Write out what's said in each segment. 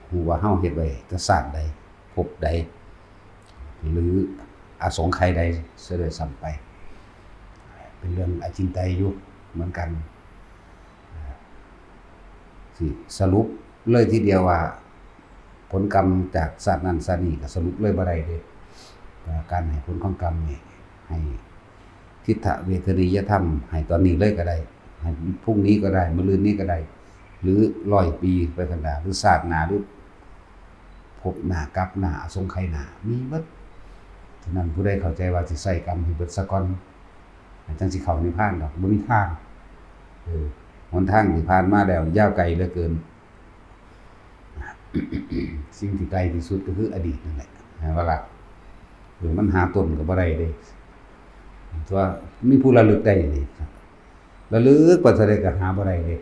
ຮູ້ວ່າເຮົາເຮັດໄວ້ແຕ່ຊາດໃດ ພົບໃດ ຫຼືອະສົງໄຂໃດເສຍດ້ວຍຊ້ຳໄປ. ເປັນເລື່ອງອະຈິນໄຕຢູ່ເໝືອນກັນ. ຊິສະຫຼຸບເລີຍທີດຽວວ່າ ຜົນກຳຈາກຊາດນັ້ນຊາດນີ້ກໍສະຫຼຸບເລີຍບໍ່ໄດ້ເດ້. ແຕ່ການໃຫ້ຜົນຂອງກຳນີ້ ໃຫ້ທິດຖະເວທະນີຍະທຳ ໃຫ້ຕອນນີ້ເລີຍກໍໄດ້ ໃຫ້ພລຸ່ງນີ້ກໍໄດ້ ມື້ລືນນີ້ກໍໄດ້ ຫຼືຮ້ອຍປີໄປຂ້າງໜ້າ ຫຼືຊາດໜ້າ ຫຼືພົບໜ້າກັບໜ້າ ອະສົງໄຂໜ້າ ມີເບິດ. ສະນັ້ນຜູ້ໃດເຂົ້າໃຈວ່າຊິໃຊ້ກຳໃຫ້ເບິດສາກ່ອນ ຈັ່ງຊິເຂົ້ານິບພານດອກ ບໍ່ມີທາງ. ເອີ ຫົນທາງທີ່ຜ່ານມາແລ້ວຍາວໄກເຫຼືອເກີນ. ສິ່ງທີ່ໄກທີ່ສຸດກໍຄືອະດີດນັ້ນແຫຼະ ແມ່ນບໍ່ລະ? ເອີ ມັນຫາຕົ້ນກໍບໍ່ໄດ້ເດ້ ຕົວະ ມີຜູ້ລະລຶກໄດ້ເດ້ ລະລຶກໄປເທົ່າໃດກໍຫາບໍ່ໄດ້ເດ້.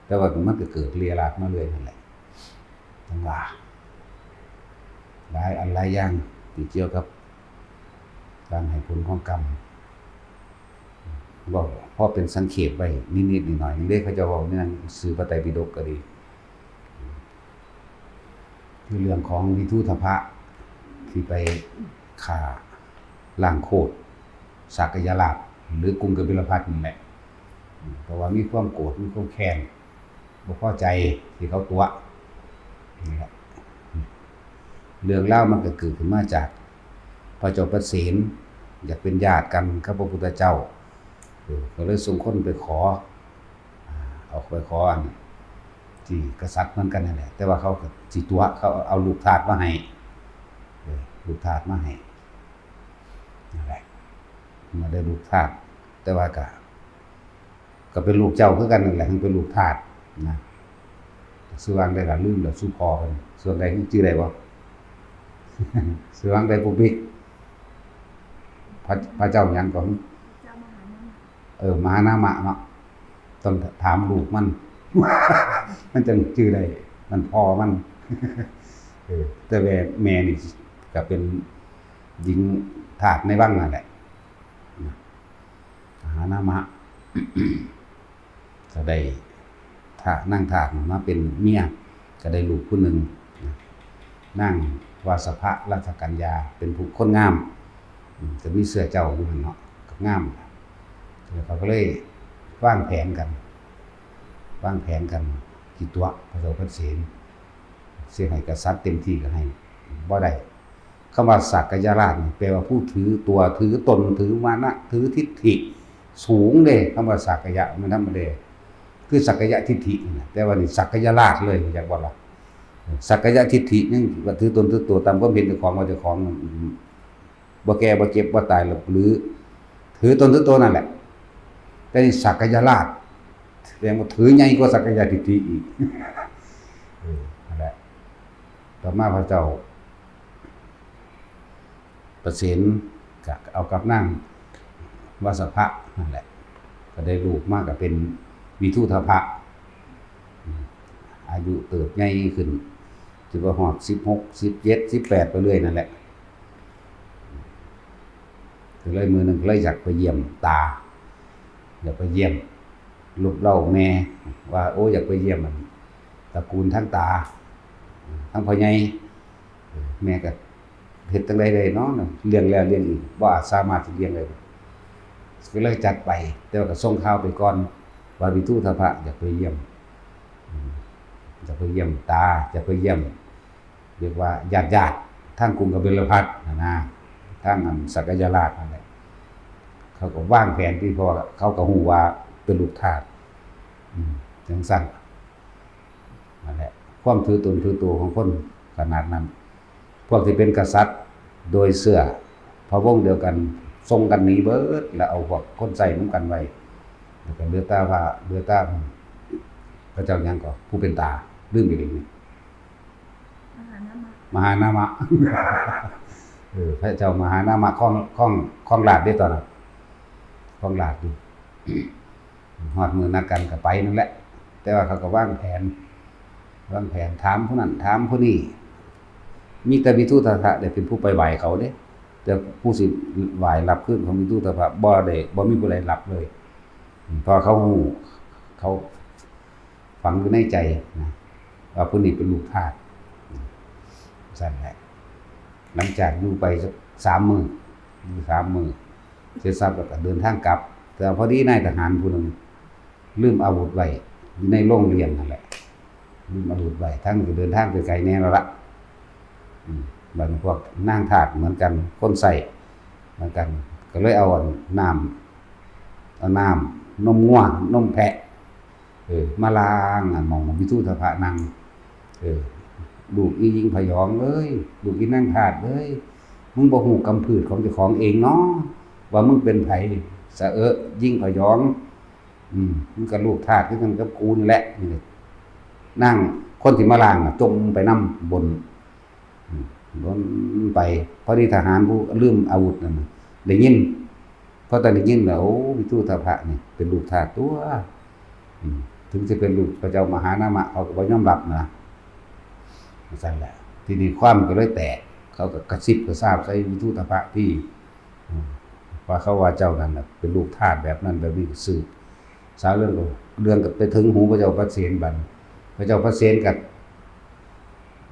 ແຕ່ວ່າມັນກໍເກີດເລຍລາດມາເລື້ອຍນັ້ນແຫຼະ ຈັ່ງວ່າ ຫຼາຍອັນຫຼາຍຢ່າງທີ່ກ່ຽວກັບການໃຫ້ຜົນຂອງກຳ. ເວົ້າພໍເປັນສັງເຂບໄວ້ນິດໆໜ້ອຍໆ ເດ້ ເຂົາເຈົ້າເວົ້າໃນໜັງສືພະໄຕປິດົກກໍດີ ຄືເລື່ອງຂອງວິທູດທະພະທີ່ໄປຂ້າລ້າງໂຄດສາກະຍະລາດ ຫຼືກຸງກະບິລະພັດນີ້ແຫຼະ ເພາະວ່າມີຄວາມໂກດ ມີຄວາມແຄ້ນ ບໍ່ພໍໃຈທີ່ເຂົາຕົວະນີ້ແຫຼະ. ເລື່ອງລາວມັນກໍເກີດຂຶ້ນມາຈາກພະເຈົ້າປະເສນຢາກເປັນຍາດກັນກັບພະພຸດທະເຈົ້າ ເອີ ກໍເລີຍສົ່ງຄົນໄປຂໍ ອາ ອອກໄປຂໍອັນທີ່ກະສັດເໝືອນກັນນັ້ນແຫຼະ ແຕ່ວ່າເຂົາກໍຊິຕົວະ ເຂົາເອົາລູກທາດມາໃຫ້ ເອີ ລູກທາດມາໃຫ້ນັ້ນແຫຼະ ມາໄດ້ລູກທາດ ແຕ່ວ່າກໍ ກໍເປັນລູກເຈົ້າຄືກັນນັ້ນແຫຼະ ເປັນລູກທາດນະ. ຊື່ວ່າຫຍັງໃດລະ ລືມແລ້ວ ສູ່ພໍ່ເພິ່ນ ຊື່ວ່າຫຍັງໃດ ຈື່ໄດ້ບໍ່? ຊື່ວ່າຫຍັງໃດ ປຸກປິກ ພະ ພະເຈົ້າຫຍັງກໍ ເຈົ້າມະຫານາມະ ເອີ ມະຫານາມະເນາະ ຕ້ອງຖາມລູກມັນ ມັນຈັ່ງຈື່ໄດ້ ມັນພໍ່ມັນ. ເອີ ແຕ່ແມ່ ແມ່ນີ້ກໍເປັນຍິງທາດໃນວັງນັ້ນແຫຼະ. ມະຫານາມະ ກໍໄດ້ທາດ ນາງທາດມາເປັນເມຍ ກໍໄດ້ລູກຜູ້ໜຶ່ງ ນາງວາສະພະລາຊະກັນຍາ ເປັນຜູ້ຄົນງາມ ອືມ ກໍມີເຊື້ອເຈົ້າຢູ່ຫັ້ນເນາະ ກໍງາມ ແລ້ວເຂົາກໍເລີຍວາງແຜນກັນ ວາງແຜນກັນ ຊິຕົວະພະເຈົ້າປະເສນ ຊິໃຫ້ກະສັດເຕັມທີ່ກໍໃຫ້ບໍ່ໄດ້. ຄຳວ່າສາກະຍະລາດນີ້ ແປວ່າຜູ້ຖືຕົວ ຖືຕົນ ຖືມານະ ຖືທິດຖິສູງເດ້. ຄຳວ່າສາກະຍະ ມັນທຳມະດາ ຄືສັກກາຍະທິດຖິນີ້ນະ ແຕ່ວ່ານີ້ສັກກາຍະລາດເລີຍ ຮູ້ຈັກບໍ່ລະ? ສັກກາຍະທິດຖິຍັງວ່າຖືຕົນຖືຕົວ ຕາມຄວາມເຫັນເຈົ້າຂອງ ວ່າເຈົ້າຂອງ ບໍ່ແກ່ ບໍ່ເຈັບ ບໍ່ຕາຍ ຫຼືຖືຕົນຖືຕົວນັ້ນແຫຼະ. ແຕ່ນີ້ສັກກາຍະລາດ ແສດງວ່າຖືໃຫຍ່ກວ່າສັກກາຍະທິດຖິອີກ. ເອີ ນັ້ນແຫຼະ ຕໍ່ມາພະເຈົ້າປະເສນກະເອົາກັບນາງວາສະພະນັ້ນແຫຼະ ກໍໄດ້ລູກມາກໍເປັນວິທູດທະພະ. ອາຍຸເຕີບໃຫຍ່ຂຶ້ນ ຈະວ່າຮອດສິບຫົກ ສິບເຈັດ ສິບແປດ ໄປເລື້ອຍນັ້ນແຫຼະ. ກໍເລີຍມື້ໜຶ່ງກໍເລີຍຢາກໄປຢ້ຽມຕາ ຢາກໄປຢ້ຽມລົບເລົ້າແມ່ ວ່າ ໂອ້ ຢາກໄປຢ້ຽມອັນຕະກູນທາງຕາ ທາງພໍ່ໃຫຍ່. ແມ່ກໍ ເຮັດຈັ່ງໃດໄດ້ເນາະ ລ້ຽງແລ້ວລ້ຽງອີກ ບໍ່ອາດສາມາດຊິລ້ຽງໄດ້ ກໍເລີຍຈັດໄປ ແຕ່ວ່າກໍສົ່ງຂ່າວໄປກ່ອນວ່າວິທູດທະພະຢາກໄປຢ້ຽມ ອືມ ຢາກໄປຢ້ຽມຕາ ຢາກໄປຢ້ຽມ ຮຽກວ່າຍາດໆ ທາງກຸງກະບິລະພັດຫັ້ນນະ ທາງອັນສັກກາຍະລາດນັ້ນແຫຼະ. ເຂົາກໍວາງແຜນຕິ ເພາະວ່າເຂົາກໍຮູ້ວ່າເປັນລູກທາດ ອືມ ຈັ່ງຊັ້ນ ນັ້ນແຫຼະ ຄວາມຖືຕົນຖືໂຕຂອງຄົນຂະໜາດນັ້ນ ພວກທີ່ເປັນກະສັດໂດຍເຊື້ອພະວົງດຽວກັນ ສົ່ງກັນໜີເບິດ ແລ້ວເອົາພວກຄົນໃຊ້ນຳກັນໄວ້ ແລ້ວກໍເຫຼືອແຕ່ວ່າ ເຫຼືອແຕ່ພະເຈົ້າຫຍັງກໍ ຜູ້ເປັນຕາ ລືມອີກແລ້ວນີ້ ມະຫານາມະ ມະຫານາມະ ເອີ ພະເຈົ້າມະຫານາມະຄອງ ຄອງ ຄອງລາດເດ້ຕອນນັ້ນ ຄອງລາດຢູ່. ຮອດມື້ນັດກັນກໍໄປນັ້ນແຫຼະ ແຕ່ວ່າເຂົາກໍວາງແຜນ ວາງແຜນ ຖາມຜູ້ນັ້ນ ຖາມຜູ້ນີ້ ມີແຕ່ວິທູດທະພະເດ້ເປັນຜູ້ໄປໄຫວ້ເຂົາເດ້ ແຕ່ຜູ້ຊິໄຫວ້ຮັບຄືນຂອງວິທູດທະພະ ບໍ່ໄດ້ ບໍ່ມີຜູ້ໃດຮັບເລີຍ ເພາະເຂົາຮູ້ ເຂົາຝັງຢູ່ໃນໃຈນະ ວ່າຜູ້ນີ້ເປັນລູກທາດ. ຊັ້ນແຫຼະ. ຫຼັງຈາກຢູ່ໄປສາມມື້ ຢູ່ສາມມື້ ເສັດສັບແລ້ວກໍເດີນທາງກັບ. ແຕ່ພໍດີນາຍທະຫານຜູ້ໜຶ່ງລືມອາວຸດໄວ້ຢູ່ໃນໂລງລ້ຽງຫັ້ນແຫຼະ ລືມອາວຸດໄວ້. ທາງນີ້ກໍເດີນທາງໄປໄກແດ່ແລ້ວລະ. ອືມ ບັດນີ້ພວກນາງທາດເໝືອນກັນ ຄົນໃຊ້ເໝືອນກັນ ກໍເລີຍເອົາອັນນ້ຳ ເອົານ້ຳນົມງົວ ນົມແພະ ເອີ ມາລ້າງອັນໝ່ອງວິທູດທະພະນັ່ງ. ເອີ ລູກອີຍິງພະຢອງເອີຍ ລູກອີນາງທາດເອີຍ ມຶງບໍ່ຮູ້ກຳພືດຂອງເຈົ້າຂອງເອງເນາະ ວ່າມຶງເປັນໃຜ? ສະເອີ ຍິງພະຢອງ ອືມ ມຶງກໍລູກທາດຄືກັນກັບກູນີ້ແຫຼະ. ນີ້ ນາງຄົນທີ່ມາລ້າງນະ ຈົມໄປນຳບົນ ອືມ ບົນໄປ. ພໍດີທະຫານຜູ້ລືມອາວຸດນັ້ນນະໄດ້ຍິນ. ພໍຕອນໄດ້ຍິນແລ້ວ ໂອ້ ວິທູດທະພະນີ້ເປັນລູກທາດຕົວະ. ອືມ ເຖິງຊິເປັນລູກພະເຈົ້າມະຫານາມະ ເຂົາກໍບໍ່ຍອມຮັບນະ ວ່າຊັ້ນແຫຼະ. ທີນີ້ຄວາມກໍເລີຍແຕກ ເຂົາກໍກະຊິບກະຊາບໃສ່ວິທູດທະພະທີ່ ອືມ ວ່າເຂົາວ່າເຈົ້ານັ້ນນະເປັນລູກທາດແບບນັ້ນແບບນີ້. ສືບສາວເລື່ອງ ເລື່ອງກໍໄປເຖິງຫູພະເຈົ້າປະເສນ. ບັດນີ້ພະເຈົ້າປະເສນກໍ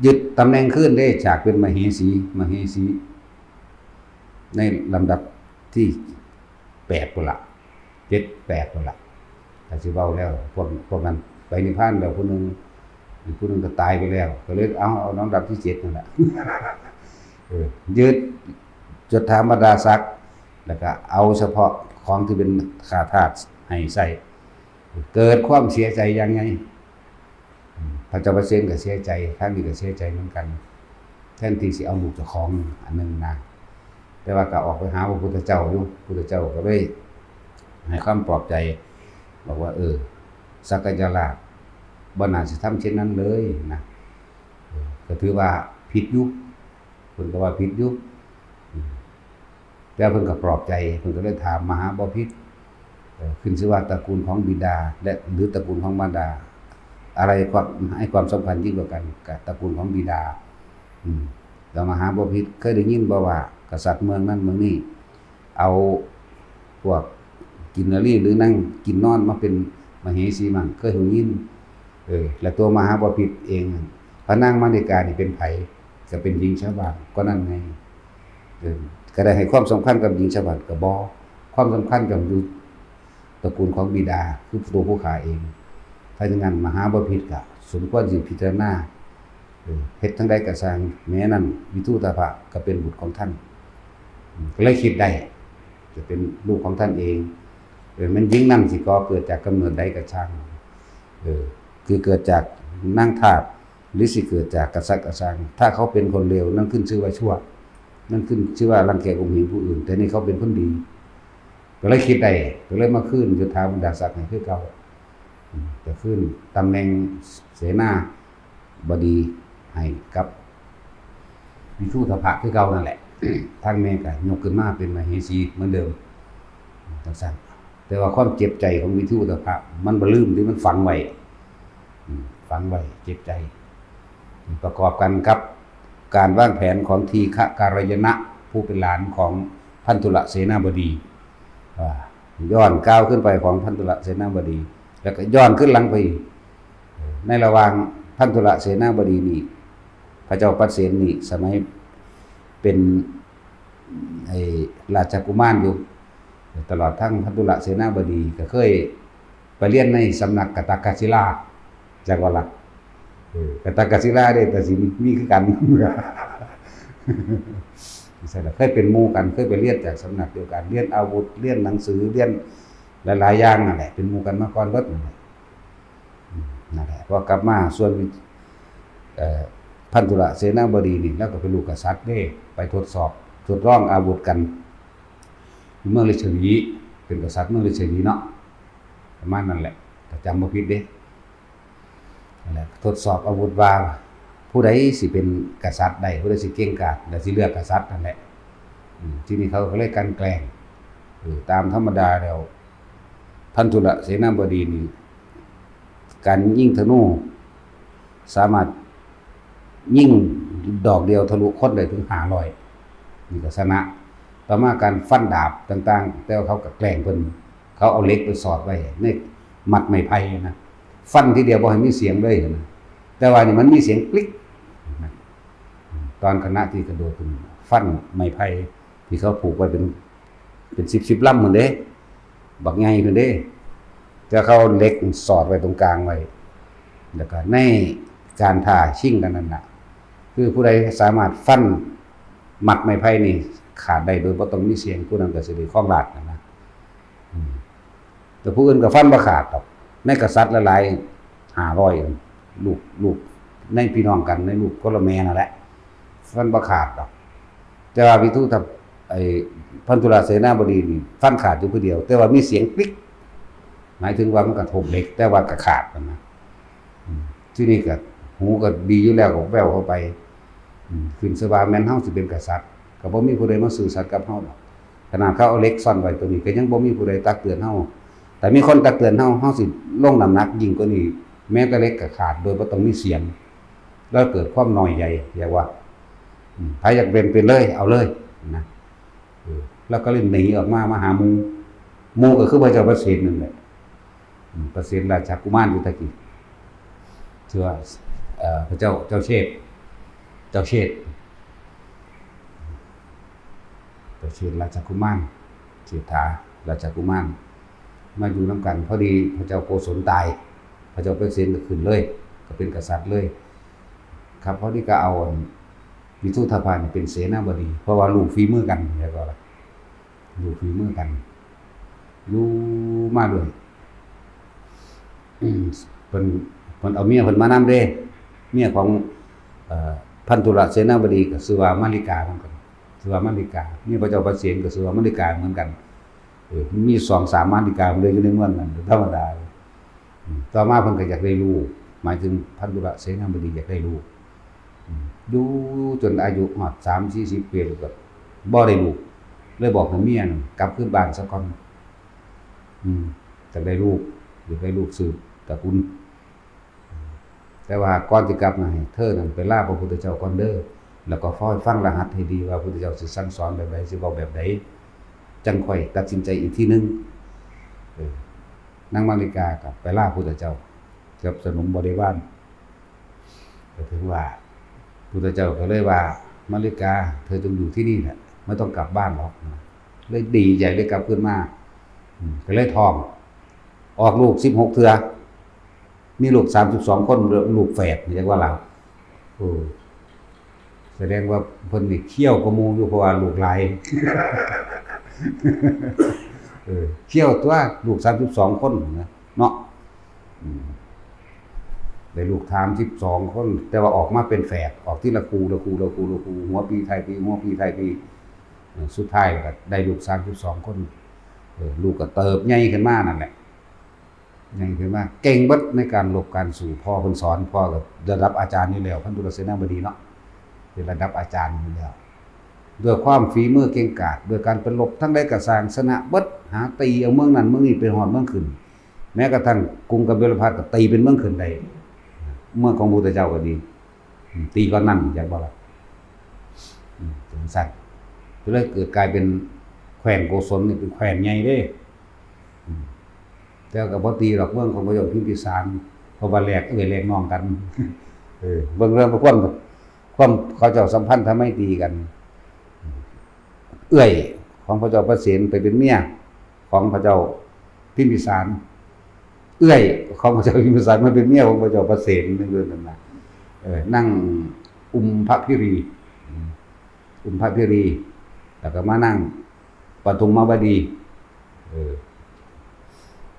ຍຶດຕຳແໜ່ງຄືນເດ້ ຈາກເປັນມະເຫສີ ມະເຫສີ ໃນລຳດັບທີແປດພຸ້ນລະ ເຈັດ ແປດພຸ້ນລະ. ກໍຊິເວົ້າແລ້ວ ພວກ ພວກນັ້ນໄປນິບພານແລ້ວຜູ້ໜຶ່ງ ອີກຜູ້ໜຶ່ງກໍຕາຍໄປແລ້ວ ກໍເລີຍເອົາ ເອົາລຳດັບທີເຈັດນັ້ນແຫຼະ. ເອີ ຍຶດຍົດຖາບັນດາສັກ ແລ້ວກໍເອົາສະເພາະຂອງທີ່ເປັນຂ້າທາດໃຫ້ໃຊ້. ເກີດຄວາມເສຍໃຈຢ່າງໃຫຍ່. ອືມ ພະເຈົ້າປະເສນກໍເສຍໃຈ ທາງນີ້ກໍເສຍໃຈເໝືອນກັນ ແທນທີ່ຊິເອົາລູກເຈົ້າຂອງອັນໜຶ່ງນະ. ແຕ່ວ່າກໍອອກໄປຫາພະພຸດທະເຈົ້າຢູ່ ພຸດທະເຈົ້າກໍເລີຍໃຫ້ຄຳປອບໃຈ ບອກວ່າ ເອີ ສັກກະຍະລາດບໍ່ໜ້າຊິທຳເຊັ່ນນັ້ນເລີຍນະ. ເອີ ກໍຖືວ່າຜິດຢູ່ ເພິ່ນກໍວ່າຜິດຢູ່. ອືມ ແຕ່ເພິ່ນກໍປອບໃຈ ເພິ່ນກໍເລີຍຖາມມະຫາບໍພິດ ເອີ ຂຶ້ນຊື່ວ່າຕະກູນຂອງບິດາ ແລະ ຫຼື ຕະກູນຂອງມານດາ ອາໄລຄວາມ ໃຫ້ຄວາມສຳຄັນຍິ່ງກວ່າກັນ? ກະຕະກູນຂອງບິດາ. ອືມ ແລ້ວມະຫາບໍພິດເຄີຍໄດ້ຍິນບໍ່ວ່າ ກະສັດເມືອງນັ້ນເມືອງນີ້ ເອົາພວກກິນນະລີ ຫຼື ນາງກິນນອນມາເປັນມະເຫສີມັ້ງ? ເຄີຍຮູ້ຍິນ. ເອີ ແລະ ຕົວມະຫາບໍພິດເອງ ພະນາງມະນິການີ້ເປັນໃຜ? ກໍເປັນຍິງຊາວບ້ານກໍນັ້ນໄງ. ເອີ ກໍໄດ້ໃຫ້ຄວາມສຳຄັນກັບຍິງຊາວບ້ານກໍບໍ່ ຄວາມສຳຄັນກໍຢູ່ຕະກູນຂອງບິດາ ຄືຕົວຜູ້ຂ້າເອງ. ຖ້າຢ່າງນັ້ນມະຫາບໍພິດກໍສົມຄວນຊິພິຈາລະນາ ເອີ ເຮັດຈັ່ງໃດກໍຊ່າງ ແມ່ນັ້ນວິທູດທະພະກໍເປັນບຸດຂອງທ່ານ ກໍເລີຍຄິດໄດ້ ຈະເປັນລູກຂອງທ່ານເອງ. ເອີ ແມ່ນຍິງນັ້ນຊິກໍ່ເກີດຈາກກຳເນີດໃດກໍຊ່າງ ເອີ ຄືເກີດຈາກນາງທາດ ຫຼື ຊິເກີດຈາກກະສັດກໍຊ່າງ ຖ້າເຂົາເປັນຄົນເລວ ນັ້ນຂຶ້ນຊື່ວ່າຊົ່ວ ນັ້ນຂຶ້ນຊື່ວ່າລັງແກຂົ່ມເຫັງຜູ້ອື່ນ ແຕ່ນີ້ເຂົາເປັນຄົນດີ. ກໍເລີຍຄິດໄດ້ ກໍເລີຍມາຄືນຍົດຖາບັນດາສັກໃຫ້ຄືເກົ່າ. ອືມ ກໍຄືນຕຳແໜ່ງເສນາ ບໍດີໃຫ້ກັບວິທູດທະພະຄືເກົ່ານັ້ນແຫຼະ. ທາງແມ່ກໍຍົກຂຶ້ນມາເປັນມະເຫສີເໝືອນເດີມ ຈັ່ງຊັ້ນ. ແຕ່ວ່າຄວາມເຈັບໃຈຂອງວິທູດທະພະ ມັນບໍ່ລືມທີ່ມັນຝັງໄວ້ ອືມ ຝັງໄວ້ເຈັບໃຈ ປະກອບກັນກັບການວາງແຜນຂອງທີຄະກາລະຍະນະ ຜູ້ເປັນຫຼານຂອງພັນທຸລະເສນາບໍດີ ອ່າ ຍ້ອນກ່າວຂຶ້ນໄປຂອງພັນທຸລະເສນາບໍດີ ແລ້ວກໍຍ້ອນຂຶ້ນຫຼັງໄປອີກ. ໃນລະຫວ່າງພັນທຸລະເສນາບໍດີນີ້ ພະເຈົ້າປັດເສນນີ້ ສະໄໝເປັນ ໄອ້ ລາຊະກຸມານຢູ່ ຕະຫຼອດທັງພັນທຸລະເສນາບໍດີ ກໍເຄີຍໄປຮຽນໃນສຳນັກກະຕະກະສິລາ ຈັກວ່າລະ ເອີ ກະຕະກະສິລາເດ້ ກໍຊິມີຄືກັນ ໃຊ່ລະ ເຄີຍເປັນໝູ່ກັນ ເຄີຍໄປຮຽນຈາກສຳນັກດຽວກັນ ຮຽນອາວຸດ ຮຽນໜັງສື ຮຽນຫຼາຍໆຢ່າງນັ້ນແຫຼະ ເປັນໝູ່ກັນມາກ່ອນເບິດນັ້ນແຫຼະ. ອືມ ນັ້ນແຫຼະ ພໍກັບມາສ່ວນ ເອີ ພັນທຸລະເສນາບໍດີນີ້ ລາວກໍເປັນລູກກະສັດເດ້ ໄປທົດສອບທົດລອງອາວຸດກັນຢູ່ເມືອງລິດສະວີ ເປັນກະສັດເມືອງລິດສະວີເນາະ ປະມານນັ້ນແຫຼະ ຖ້າຈຳບໍ່ຜິດເດ້. ນັ້ນແຫຼະ ທົດສອບອາວຸດວ່າ ຜູ້ໃດຊິເປັນກະສັດໄດ້ ຜູ້ໃດຊິເກັ່ງກາດ ແລະ ຊິເລືອກກະສັດນັ້ນແຫຼະ. ອືມ ທີນີ້ເຂົາກໍເລີຍກັ່ນແກລ້ງ ເອີ ຕາມທຳມະດາແລ້ວ ພັນທຸລະເສນາບໍດີນີ້ ການຍິງທະນູສາມາດຍິງດອກດຽວທະລຸຄົນໄດ້ເຖິງຫ້າຮ້ອຍ ນີ້ກໍຊະນະ. ຕໍ່ມາການຟັນດາບຕ່າງໆ ແຕ່ວ່າເຂົາກໍແກລ້ງເພິ່ນ ເຂົາເອົາເຫຼັກໄປສອດໄວ້ໃນມັດໄມ້ໄຜ່ນະ ຟັນທີດຽວບໍ່ໃຫ້ມີສຽງເລີຍນະ ແຕ່ວ່ານີ້ມັນມີສຽງກຣິກນະ. ຕອນຂະນະທີ່ກະໂດດຂຶ້ນ ຟັນໄມ້ໄຜ່ທີ່ເຂົາຜູກໄວ້ເປັນ ເປັນສິບສິບລຳພຸ້ນເດ້ ບັກໃຫຍ່ພຸ້ນເດ້ ແຕ່ເຂົາເອົາເຫຼັກສອດໄວ້ຕົງກາງໄວ້ ແລ້ວກະໃນການທ້າຊິງກັນນັ້ນນະ ຄືຜູ້ໃດສາມາດຟັນມັດໄມ້ໄຜ່ນີ້ຂາດໄດ້ໂດຍບໍ່ຕ້ອງມີສຽງ ຜູ້ນັ້ນກະຊິໄດ້ຄອງລາດຫັ້ນນະ. ອືມ ແຕ່ຜູ້ອື່ນກໍຟັນບໍ່ຂາດດອກ ໃນກະສັດຫຼາຍໆ ຫ້າຮ້ອຍ ລູກ ລູກໃນພີ່ນ້ອງກັນ ໃນລູກຄົນລະແມ່ນັ້ນແຫຼະ ຟັນບໍ່ຂາດດອກ. ແຕ່ວ່າວິທຸທະ ໄອ້ ພັນທຸລະເສນາບໍດີນີ້ ຟັນຂາດຢູ່ຜູ້ດຽວ ແຕ່ວ່າມີສຽງກຣິກ ໝາຍເຖິງວ່າມັນກະທົບເຫຼັກ ແຕ່ວ່າກະຂາດຫັ້ນນະ. ອືມ ທີນີ້ກະ ຫູກະດີຢູ່ແລ້ວ ກະແວ່ວເຂົ້າໄປ. ອືມ ຂຶ້ນຊື່ວ່າແມ່ນເຮົາຊິເປັນກະສັດ ກະບໍ່ມີຜູ້ໃດມາຊື່ສັດກັບເຮົາດອກ. ຂະໜາດເຂົາເອົາເຫຼັກຊ້ອນໄວ້ໂຕນີ້ ກະຍັງບໍ່ມີຜູ້ໃດຕັກເຕືອນເຮົາ. ແຕ່ມີຄົນຕັກເຕືອນເຮົາ ເຮົາຊິລົງນ້ຳໜັກຍິ່ງກວ່ານີ້ ແມ້ແຕ່ເຫຼັກກະຂາດໂດຍບໍ່ຕ້ອງມີສຽງ. ລາວເກີດຄວາມນ້ອຍໃຫຍ່ ຢາກວ່າ ອືມ ໃຜຢາກເປັນ ເປັນເລີຍ ເອົາເລີຍນະ. ເອີ ລາວກະເລີຍໜີອອກມາ ມາຫາໝູ່ ໝູ່ກະຄືພະເຈົ້າປະເສນນັ້ນແຫຼະ. ອືມ ປະເສນລາຊະກຸມານຢູ່ແຕ່ກີ້ ຊື່ວ່າ ເອີ ພະເຈົ້າ ເຈົ້າເຊດ ເຈົ້າເຊດ ເຈົ້າເຊດລາຊະກຸມານ ເສດຖາລາຊະກຸມານ ມາຢູ່ນຳກັນ. ພໍດີພະເຈົ້າໂກສົນຕາຍ ພະເຈົ້າປະເສນກະຂຶ້ນເລີຍ ກະເປັນກະສັດເລີຍ. ຄັບ ພໍດີກະເອົາອັນ ວິທຸທະພານີ້ເປັນເສນາບໍດີ ເພາະວ່າຮູ້ຝີມືກັນ ແມ່ນບໍ່ລະ? ຮູ້ຝີມືກັນ ຢູ່ມາເລື້ອຍ. ອືມ ເພິ່ນ ເພິ່ນເອົາເມຍເພິ່ນມານຳເດ້ ເມຍຂອງ ເອີ ພັນທຸລະເສນາບໍດີກະຊື່ວ່າມາລິກາເໝືອນກັນ ຊື່ວ່າມາລິກາ. ເມຍພະເຈົ້າປະເສນກະຊື່ວ່າມາລິກາເໝືອນກັນ. ເອີ ມີສອງສາມມາລິກາເລີຍຢູ່ໃນເມືອງນັ້ນ ທຳມະດາ. ອືມ ຕໍ່ມາເພິ່ນກະຢາກໄດ້ລູກ ໝາຍເຖິງພັນທຸລະເສນາບໍດີຢາກໄດ້ລູກ. ອືມ ຢູ່ຈົນອາຍຸຮອດສາມສີ່ສິບປີແລ້ວກະບໍ່ໄດ້ລູກ ເລີຍບອກໃຫ້ເມຍນັ້ນກັບຄືນບ້ານຊະກ່ອນ. ອືມ ຢາກໄດ້ລູກ ຢາກໄດ້ລູກສືບຕະກຸນ. ແຕ່ວ່າກ່ອນຊິກັບນະ ໃຫ້ເທີນັ້ນໄປລາພະພຸດທະເຈົ້າກ່ອນເດີ ແລ້ວກໍຄອຍຟັງລະຫັດໃຫ້ດີວ່າພຸດທະເຈົ້າຊິສັ່ງສອນແບບໃດ ຊິເວົ້າແບບໃດ ຈັ່ງຄ່ອຍຕັດສິນໃຈອີກທີໜຶ່ງ. ເອີ ນາງມາລິກາກໍໄປລາພຸດທະເຈົ້າກັບສະໜົມບໍລິວານ ກໍເຖິງວ່າພຸດທະເຈົ້າກໍເລີຍວ່າ ມາລິກາ ເທີຈົ່ງຢູ່ທີ່ນີ້ແຫຼະ ບໍ່ຕ້ອງກັບບ້ານດອກ. ເລີຍດີໃຈ ເລີຍກັບຄືນມາ. ອືມ ກໍເລີຍທ້ອງ ອອກລູກສິບຫົກເທື່ອ ມີລູກສາມສິບສອງຄົນ ລູກແຝດ ເອີ້ນວ່າລາວ. ໂອ້ ສະແດງວ່າເພິ່ນນີ້ຂ້ຽວກວ່າໝູ່ຢູ່ ເພາະວ່າລູກຫຼາຍ. ເອີ ຂ້ຽວຕົວະ ລູກສາມສິບສອງຄົນນະ ເນາະ. ອືມ ໄດ້ລູກສາມສິບສອງຄົນ ແຕ່ວ່າອອກມາເປັນແຝດ ອອກທີລະຄູ່ ລະຄູ່ ລະຄູ່ ລະຄູ່ ຫົວປີທ້າຍປີ ຫົວປີທ້າຍປີ. ເອີ ສຸດທ້າຍກໍໄດ້ລູກສາມສິບສອງຄົນ. ເອີ ລູກກໍເຕີບໃຫຍ່ຂຶ້ນມານັ້ນແຫຼະ ໃຫຍ່ຂຶ້ນມາເກັ່ງເບິດໃນການລົບການສູ້. ພໍ່ເພິ່ນສອນ ພໍ່ກໍລະດັບອາຈານຢູ່ແລ້ວ ພັນທຸລະເສນາບໍດີເນາະ ເປັນລະດັບອາຈານຢູ່ແລ້ວ. ດ້ວຍຄວາມຝີມືເກັ່ງກາດ ດ້ວຍການໄປລົບທາງໃດກໍຊ່າງ ຊະນະເບິດ ຫາຕີເອົາເມືອງນັ້ນເມືອງນີ້ໄປຮອດເມືອງຂຶ້ນ. ແມ້ກະທັ່ງກຸງກະບິລະພັດກໍຕີເປັນເມືອງຂຶ້ນໄດ້ ເມືອງຂອງພະພຸດທະເຈົ້າກໍດີ. ອືມ ຕີກ່ອນນັ້ນ ຢາກບອກລະ ອືມ ຈັ່ງຊັ້ນ ກໍເລີຍເກີດກາຍເປັນແຂວງໂກສົນນີ້ ເປັນແຂວງໃຫຍ່ເດ້. ອືມ ແຕ່ກໍບໍ່ຕີດອກ ເມືອງຂອງພະເຈົ້າພິມພິສານ ເພາະວ່າແລກເອື້ອຍແລກນ້ອງກັນ. ເອີ ເບິ່ງເລື່ອງຄວາມ ຄວາມເຂົາເຈົ້າສຳພັນທຳໄມຕີກັນ. ເອື້ອຍຂອງພະເຈົ້າປະເສນໄປເປັນເມຍຂອງພະເຈົ້າພິມພິສານ ເອື້ອຍຂອງພະເຈົ້າພິມພິສານມາເປັນເມຍຂອງພະເຈົ້າປະເສນ ໃນເລື່ອງນັ້ນນະ. ເອີ ນາງອຸມພະພິຣີ ອືມ ອຸມພະພິຣີ ແລ້ວກໍມານາງປະທຸມມະວະດີ. ເອີ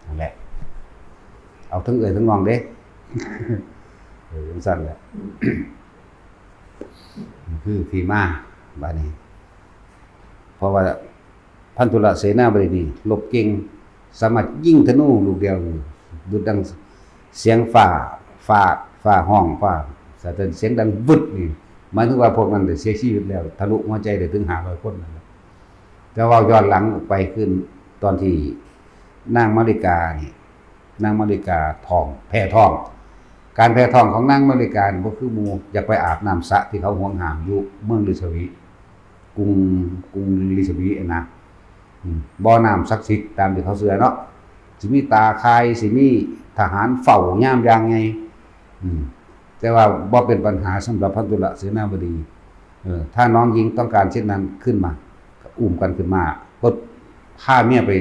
ນັ້ນແຫຼະ ເອົາທັງເອື້ອຍທັງນ້ອງເດ້. ເອີ ຈັ່ງຊັ້ນແຫຼະ ນີ້ຄືທີ່ມາ. ບາດນີ້ ເພາະວ່າພັນທຸລະເສນາບໍດີນີ້ລົບເກັ່ງ ສາມາດຍິງທະນູລູກດຽວ ດຸດດັ່ງສຽງຟ້າ ຟ້າ ຟ້າຮ້ອງ ຟ້າສະເທືອນ ສຽງດັງວຶດນີ້ ໝາຍເຖິງວ່າພວກນັ້ນໄດ້ເສຍຊີວິດແລ້ວ ທະລຸຫົວໃຈໄດ້ເຖິງຫ້າຮ້ອຍຄົນນັ້ນແຫຼະ. ແຕ່ເວົ້າຍ້ອນຫຼັງໄປຄືນ ຕອນທີ່ນາງມາລິການີ້ ນາງມາລິກາທ້ອງ ແພ້ທ້ອງ. ການແພ້ທ້ອງຂອງນາງມາລິການີ້ບໍ່ຄືໝູ່ ຢາກໄປອາບນ້ຳສະທີ່ເຂົາຫວງຫ້າມຢູ່ເມືອງລິຊະວີ ກຸງ ກຸງລິຊະວີຫັ້ນນະ. ອືມ ບໍ່ນ້ຳສັກສິດຕາມທີ່ເຂົາເຊື່ອເນາະ ຊິມີຕາຂ່າຍ ຊິມີທະຫານເຝົ້າຍາມຢ່າງໃຫຍ່. ອືມ ແຕ່ວ່າບໍ່ເປັນບັນຫາສຳລັບພັນທຸລະເສນາບໍດີ. ເອີ ຖ້ານ້ອງຍິງຕ້ອງການເຊັ່ນນັ້ນຂຶ້ນມາ ກໍອຸ້ມກັນຂຶ້ນມາ ກໍພາເມຍໄປ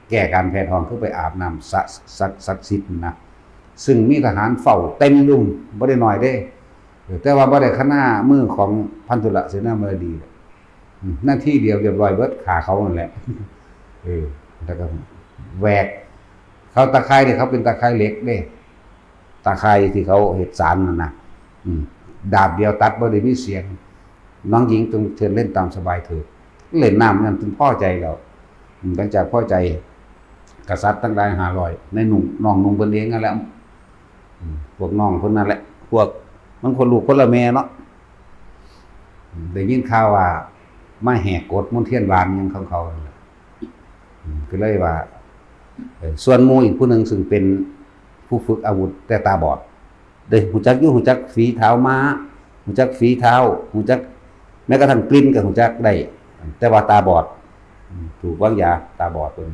ແກ້ການແພ້ທ້ອງ ຄືໄປອາບນ້ຳ ສະ ສັກ ສັກສິດນະ ຊຶ່ງມີທະຫານເຝົ້າເຕັມຢູ່ ບໍ່ໄດ້ໜ້ອຍເດ້. ເອີ ແຕ່ວ່າບໍ່ໄດ້ຄະນາມືຂອງພັນທຸລະເສນາບໍດີ ອືມ ນາທີດຽວຮຽບຮ້ອຍເບິດ ຂ້າເຂົານັ້ນແຫຼະ. ເອີ ແລ້ວກໍແຫວກ ເຂົາຕາຂ່າຍນີ້ ເຂົາເປັນຕາຂ່າຍເຫຼັກເດ້ ຕາຂ່າຍທີ່ເຂົາເຮັດສານນັ້ນນະ ອືມ ດາບດຽວຕັດບໍ່ໄດ້ມີສຽງ. ນ້ອງຍິງຈົ່ງເຊີນເຫຼັ້ນຕາມສະບາຍເທີດ. ເຫຼັ້ນນ້ຳນັ້ນເພິ່ນພໍໃຈແລ້ວ ອືມ ຫຼັງຈາກພໍໃຈ ກະສັດທັງຫຼາຍຫ້າຮ້ອຍ ໃນໜຸ່ງ ນ້ອງນຸ່ງເພິ່ນເອງນັ້ນແຫຼະ ອືມ ພວກນ້ອງເພິ່ນນັ້ນແຫຼະ ພວກມັນຄົນລູກຄົນລະແມ່ເນາະ ອືມ ໄດ້ຍິນຂ່າວວ່າມາແຫກກົດມົນທຽນບານຫຍັງຂອງເຂົານັ້ນແຫຼະ ອືມ ກໍເລີຍວ່າ ເອີ ສ່ວນໝູ່ອີກຜູ້ໜຶ່ງ ຊຶ່ງເປັນຜູ້ຝຶກອາວຸດແຕ່ຕາບອດ ໄດ້ຮູ້ຈັກຢູ່ ຮູ້ຈັກຝີເທົ້າມ້າ ຮູ້ຈັກຝີເທົ້າ ຮູ້ຈັກ ແມ້ກະທັ່ງກິ່ນກໍຮູ້ຈັກໄດ້ ແຕ່ວ່າຕາບອດ ອືມ ຖືກວາງຢາຕາບອດເພິ່ນ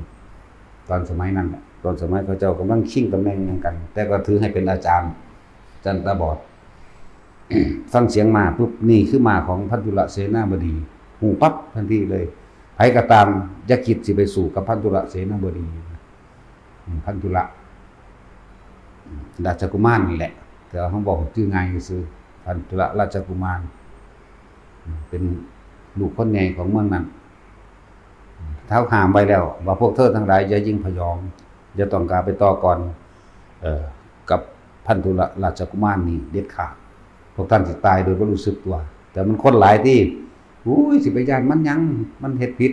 ຕອນສະໄໝນັ້ນແຫຼະ ຕອນສະໄໝເຂົາເຈົ້າກຳລັງຊິງຕຳແໜ່ງຫຍັງກັນ ແຕ່ກໍຖືໃຫ້ເປັນອາຈານ ອາຈານຕາບອດ. ຟັງສຽງມ້າປຸບ ນີ້ຄືມ້າຂອງພັນທຸລະເສນາບໍດີ ຮູ້ປັບທັນທີເລີຍ. ໃຜກໍຕາມຢ່າຄິດຊິໄປສູ້ກັບພັນທຸລະເສນາບໍດີ. ອືມ ພັນທຸລະ ອືມ ລາຊະກຸມານນີ້ແຫຼະ ແຕ່ວ່າເຮົາເວົ້າຊື່ງ່າຍຊື່ໆ ພັນທຸລະລາຊະກຸມານ ອືມ ເປັນລູກຄົນໃຫຍ່ຂອງເມືອງນັ້ນ. ອືມ ທ້າວຫ້າມໄວ້ແລ້ວວ່າ ພວກເທີທັງຫຼາຍຢ່າຍິງພະຍອງ ຢ່າຕ້ອງກາໄປຕໍ່ກ່ອນ ເອີ ກັບພັນທຸລະລາຊະກຸມານນີ້ເດັດຂາດ. ພວກທ່ານຊິຕາຍໂດຍບໍ່ຮູ້ສຶກຕົວ. ແຕ່ມັນຄົນຫຼາຍຕິ ໂອ້ຍ ຊິໄປຢ້ານມັນຫຍັງ ມັນເຮັດຜິດ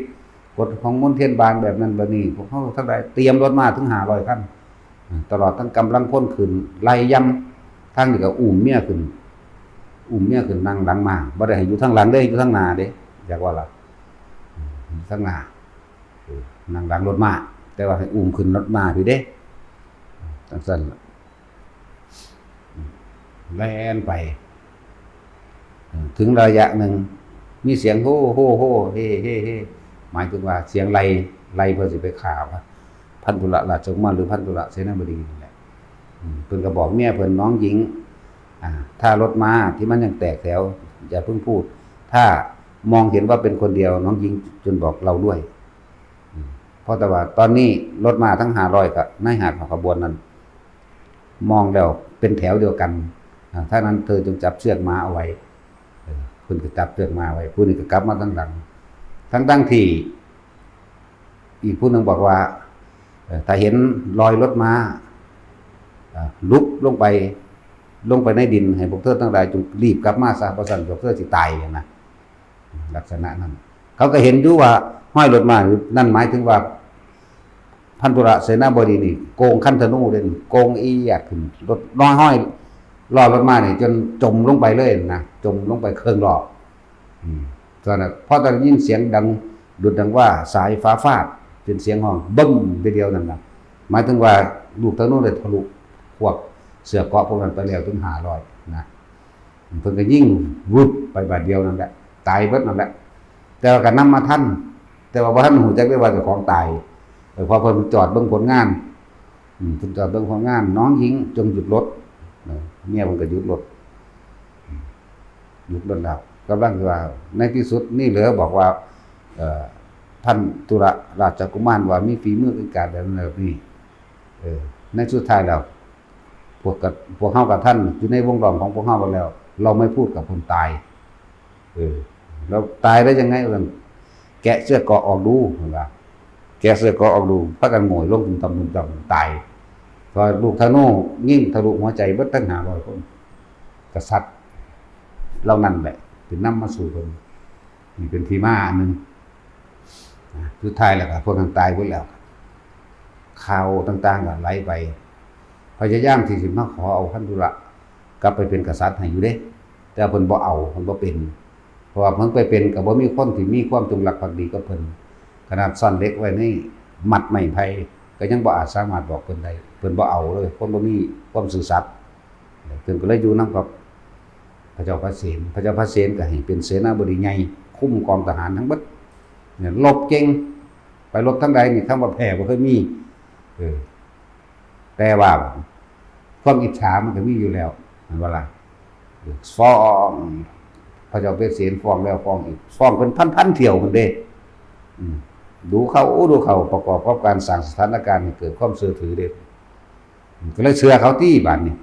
ກົດຂອງມົນທຽນບານແບບນັ້ນແບບນີ້. ພວກເຮົາທັງຫຼາຍຕຽມລົດມ້າເຖິງຫ້າຮ້ອຍຄັນ ຕະຫຼອດທັງກຳລັງພົນຂຶ້ນໄລ່ຢຳ ທາງນີ້ກໍອຸ້ມເມຍຂຶ້ນ ອຸ້ມເມຍຂຶ້ນນັ່ງຫຼັງມ້າ ບໍ່ໄດ້ໃຫ້ຢູ່ທາງຫຼັງເດ້ ຢູ່ທາງໜ້າເດ້ ຢາກວ່າລະ ຢູ່ທາງໜ້າ ເອີ ນັ່ງຫຼັງລົດມ້າ ແຕ່ວ່າໃຫ້ອຸ້ມຂຶ້ນລົດມ້າພີ້ເດ້ ຈັ່ງຊັ້ນ ແລ່ນໄປ ເອີ ເຖິງໄລຍະໜຶ່ງ ມີສຽງໂຮ ໂຮ ໂຮ ເຮ ເຮ ເຮ ໝາຍເຖິງວ່າສຽງໄລ່ ໄລ່ເພື່ອຊິໄປຂ້າພັນທຸລະລາຊະກຸມານ ຫຼື ພັນທຸລະເສນາບໍດີນີ້ແຫຼະ. ອືມ ເພິ່ນກໍບອກເມຍເພິ່ນ ນ້ອງຍິງ ອາ ຖ້າລົດມ້າທີ່ມັນຍັງແຕກແຖວ ຢ່າເພິ່ງພູດ ຖ້າມອງເຫັນວ່າເປັນຄົນດຽວ ນ້ອງຍິງຈົ່ງບອກເລົ່າດ້ວຍ. ອືມ ເພາະແຕ່ວ່າຕອນນີ້ລົດມ້າທັງຫ້າຮ້ອຍ ກັບນາຍທະຫານຂອງຂະບວນນັ້ນ ມອງແລ້ວເປັນແຖວດຽວກັນ ອາ ຖ້ານັ້ນເທີຈົ່ງຈັບເຊືອກມ້າເອົາໄວ້. ເອີ ເພິ່ນກໍຈັບເຊືອກມ້າໄວ້ ຜູ້ນີ້ກໍກັບມາທາງຫຼັງ ທັງໆທີ່ອີກຜູ້ໜຶ່ງບອກວ່າ ເອີ ຖ້າເຫັນລອຍລົດມ້າ ເອີ ຫຼຸບລົງໄປ ລົງໄປໃນດິນ ໃຫ້ພວກເທີທັງຫຼາຍຈົ່ງລີບກັບມາຊະ ບໍ່ຊັ້ນພວກເທີຊິຕາຍນະ. ລັກສະນະນັ້ນ ເຂົາກໍເຫັນຢູ່ວ່າຮອຍລົດມ້ານັ້ນ ໝາຍເຖິງວ່າ ພັນທຸລະເສນາບໍດີນີ້ໂກງຄັນທະນູເດ້ ໂກງອີຫຍັດຂຶ້ນ ລົດ ຮອຍ ຮອຍລໍ້ລົດມ້ານີ້ຈົນຈົມລົງໄປເລີຍນະ ຈົມລົງໄປເຄິ່ງລໍ້. ອືມ ຕອນນັ້ນ ພໍຕອນໄດ້ຍິນສຽງດັງດຸດດັ່ງວ່າສາຍຟ້າຟາດ ເປັນສຽງຮ້ອງບຶ້ມໄປດຽວນັ້ນນະ ໝາຍເຖິງວ່າລູກທະນູໄດ້ທະລຸພວກເສື້ອເກາະພວກນັ້ນໄປແລ້ວເຖິງຫ້າຮ້ອຍນະ. ເພິ່ນກໍຍິງວຶບໄປບາດດຽວນັ້ນແຫຼະ ຕາຍເບິດນັ້ນແຫຼະ ແຕ່ວ່າກໍນຳມາທັນ ແຕ່ວ່າບໍ່ທັນຮູ້ຈັກເລີຍວ່າເຈົ້າຂອງຕາຍ. ເອີ ເພາະເພິ່ນຈອດເບິ່ງຜົນງານ ອືມ ເພິ່ນຈອດເບິ່ງຜົນງານ ນ້ອງຍິງ ຈົ່ງຢຸດລົດ ເອີ ເມຍເພິ່ນກໍຢຸດລົດ ອືມ ຢຸດລົດແລ້ວ ກຳລັງຊິວ່າ ໃນທີ່ສຸດນີ້ເລີບອກວ່າ ເອີ ພັນທຸລະລາຊະກຸມານວ່າມີຝີມືການແບບນັ້ນແບບນີ້. ເອີ ໃນສຸດທ້າຍແລ້ວ ພວກກະ ພວກເຮົາກະທັນຢູ່ໃນວົງລ້ອມຂອງພວກເຮົາແລ້ວ ເຮົາໄມ່ພູດກັບຄົນຕາຍ. ເອີ ລາວຕາຍໄດ້ຍັງໄງວ່າຊັ້ນ ແກະເສື້ອເກາະອອກດູ ເພິ່ນວ່າ ແກະເສື້ອເກາະອອກດູ ພາກັນໂງ່ຍລົງຕຸ່ມຕຳຕຸ່ມຕຳຕາຍ ເພາະວ່າລູກທະນູຍິງທະລຸຫົວໃຈເບິດທັງຫ້າຮ້ອຍຄົນ. ກະສັດເຫຼົ່ານັ້ນແຫຼະ ເປັນນຳມາສູ່ເພິ່ນ. ນີ້ເປັນທີ່ມາອັນໜຶ່ງ. ນະ ສຸດທ້າຍແລ້ວກໍພວກນັ້ນຕາຍເບິດແລ້ວ ຂ່າວຕ່າງໆກໍໄຫຼໄປ ພະຍາຍາມທີ່ຊິມາຂໍເອົາພັນທຸລະກັບໄປເປັນກະສັດໃຫ້ຢູ່ເດ້ ແຕ່ເພິ່ນບໍ່ເອົາ ເພິ່ນບໍ່ເປັນ ເພາະວ່າເພິ່ນໄປເປັນກໍບໍ່ມີຄົນທີ່ມີຄວາມຈົງລັກພັກດີກັບເພິ່ນ ຂະໜາດສ້ອນເຫຼັກໄວ້ໃນມັດໄມ້ໄຜ່ກໍຍັງບໍ່ອາດສາມາດບອກເພິ່ນໄດ້ ເພິ່ນບໍ່ເອົາເລີຍ ຄົນບໍ່ມີຄວາມຊື່ສັດ. ເພິ່ນກໍເລີຍຢູ່ນຳກັບພະເຈົ້າພະເສນ ພະເຈົ້າພະເສນກໍໃຫ້ເປັນເສນາບໍດີໃຫຍ່ ຄຸມກອງທະຫານທັງເບິດ ເນຍ ລົບເກັ່ງ ໄປລົບທາງໃດນີ້ ຄຳວ່າແພ້ບໍ່ເຄີຍມີ. ເອີ ແຕ່ວ່າຄວາມອິດສາມັນກໍມີຢູ່ແລ້ວ ແມ່ນບໍ່ລະ? ເອີ ຟ້ອງ ພະເຈົ້າເປເສນຟ້ອງແລ້ວຟ້ອງອີກ ຟ້ອງເປັນພັນໆ ຖ້ຽວພຸ້ນເດ້. ອືມ ດູເຂົ້າ ໂອ້ ດູເຂົ້າ ປະກອບກັບການສ້າງສະຖານະການໃຫ້ເກີດຄວາມເຊື່ອຖືເດ້. ອືມ ກໍເລີຍເຊື່ອເຂົາຕິບາດນີ້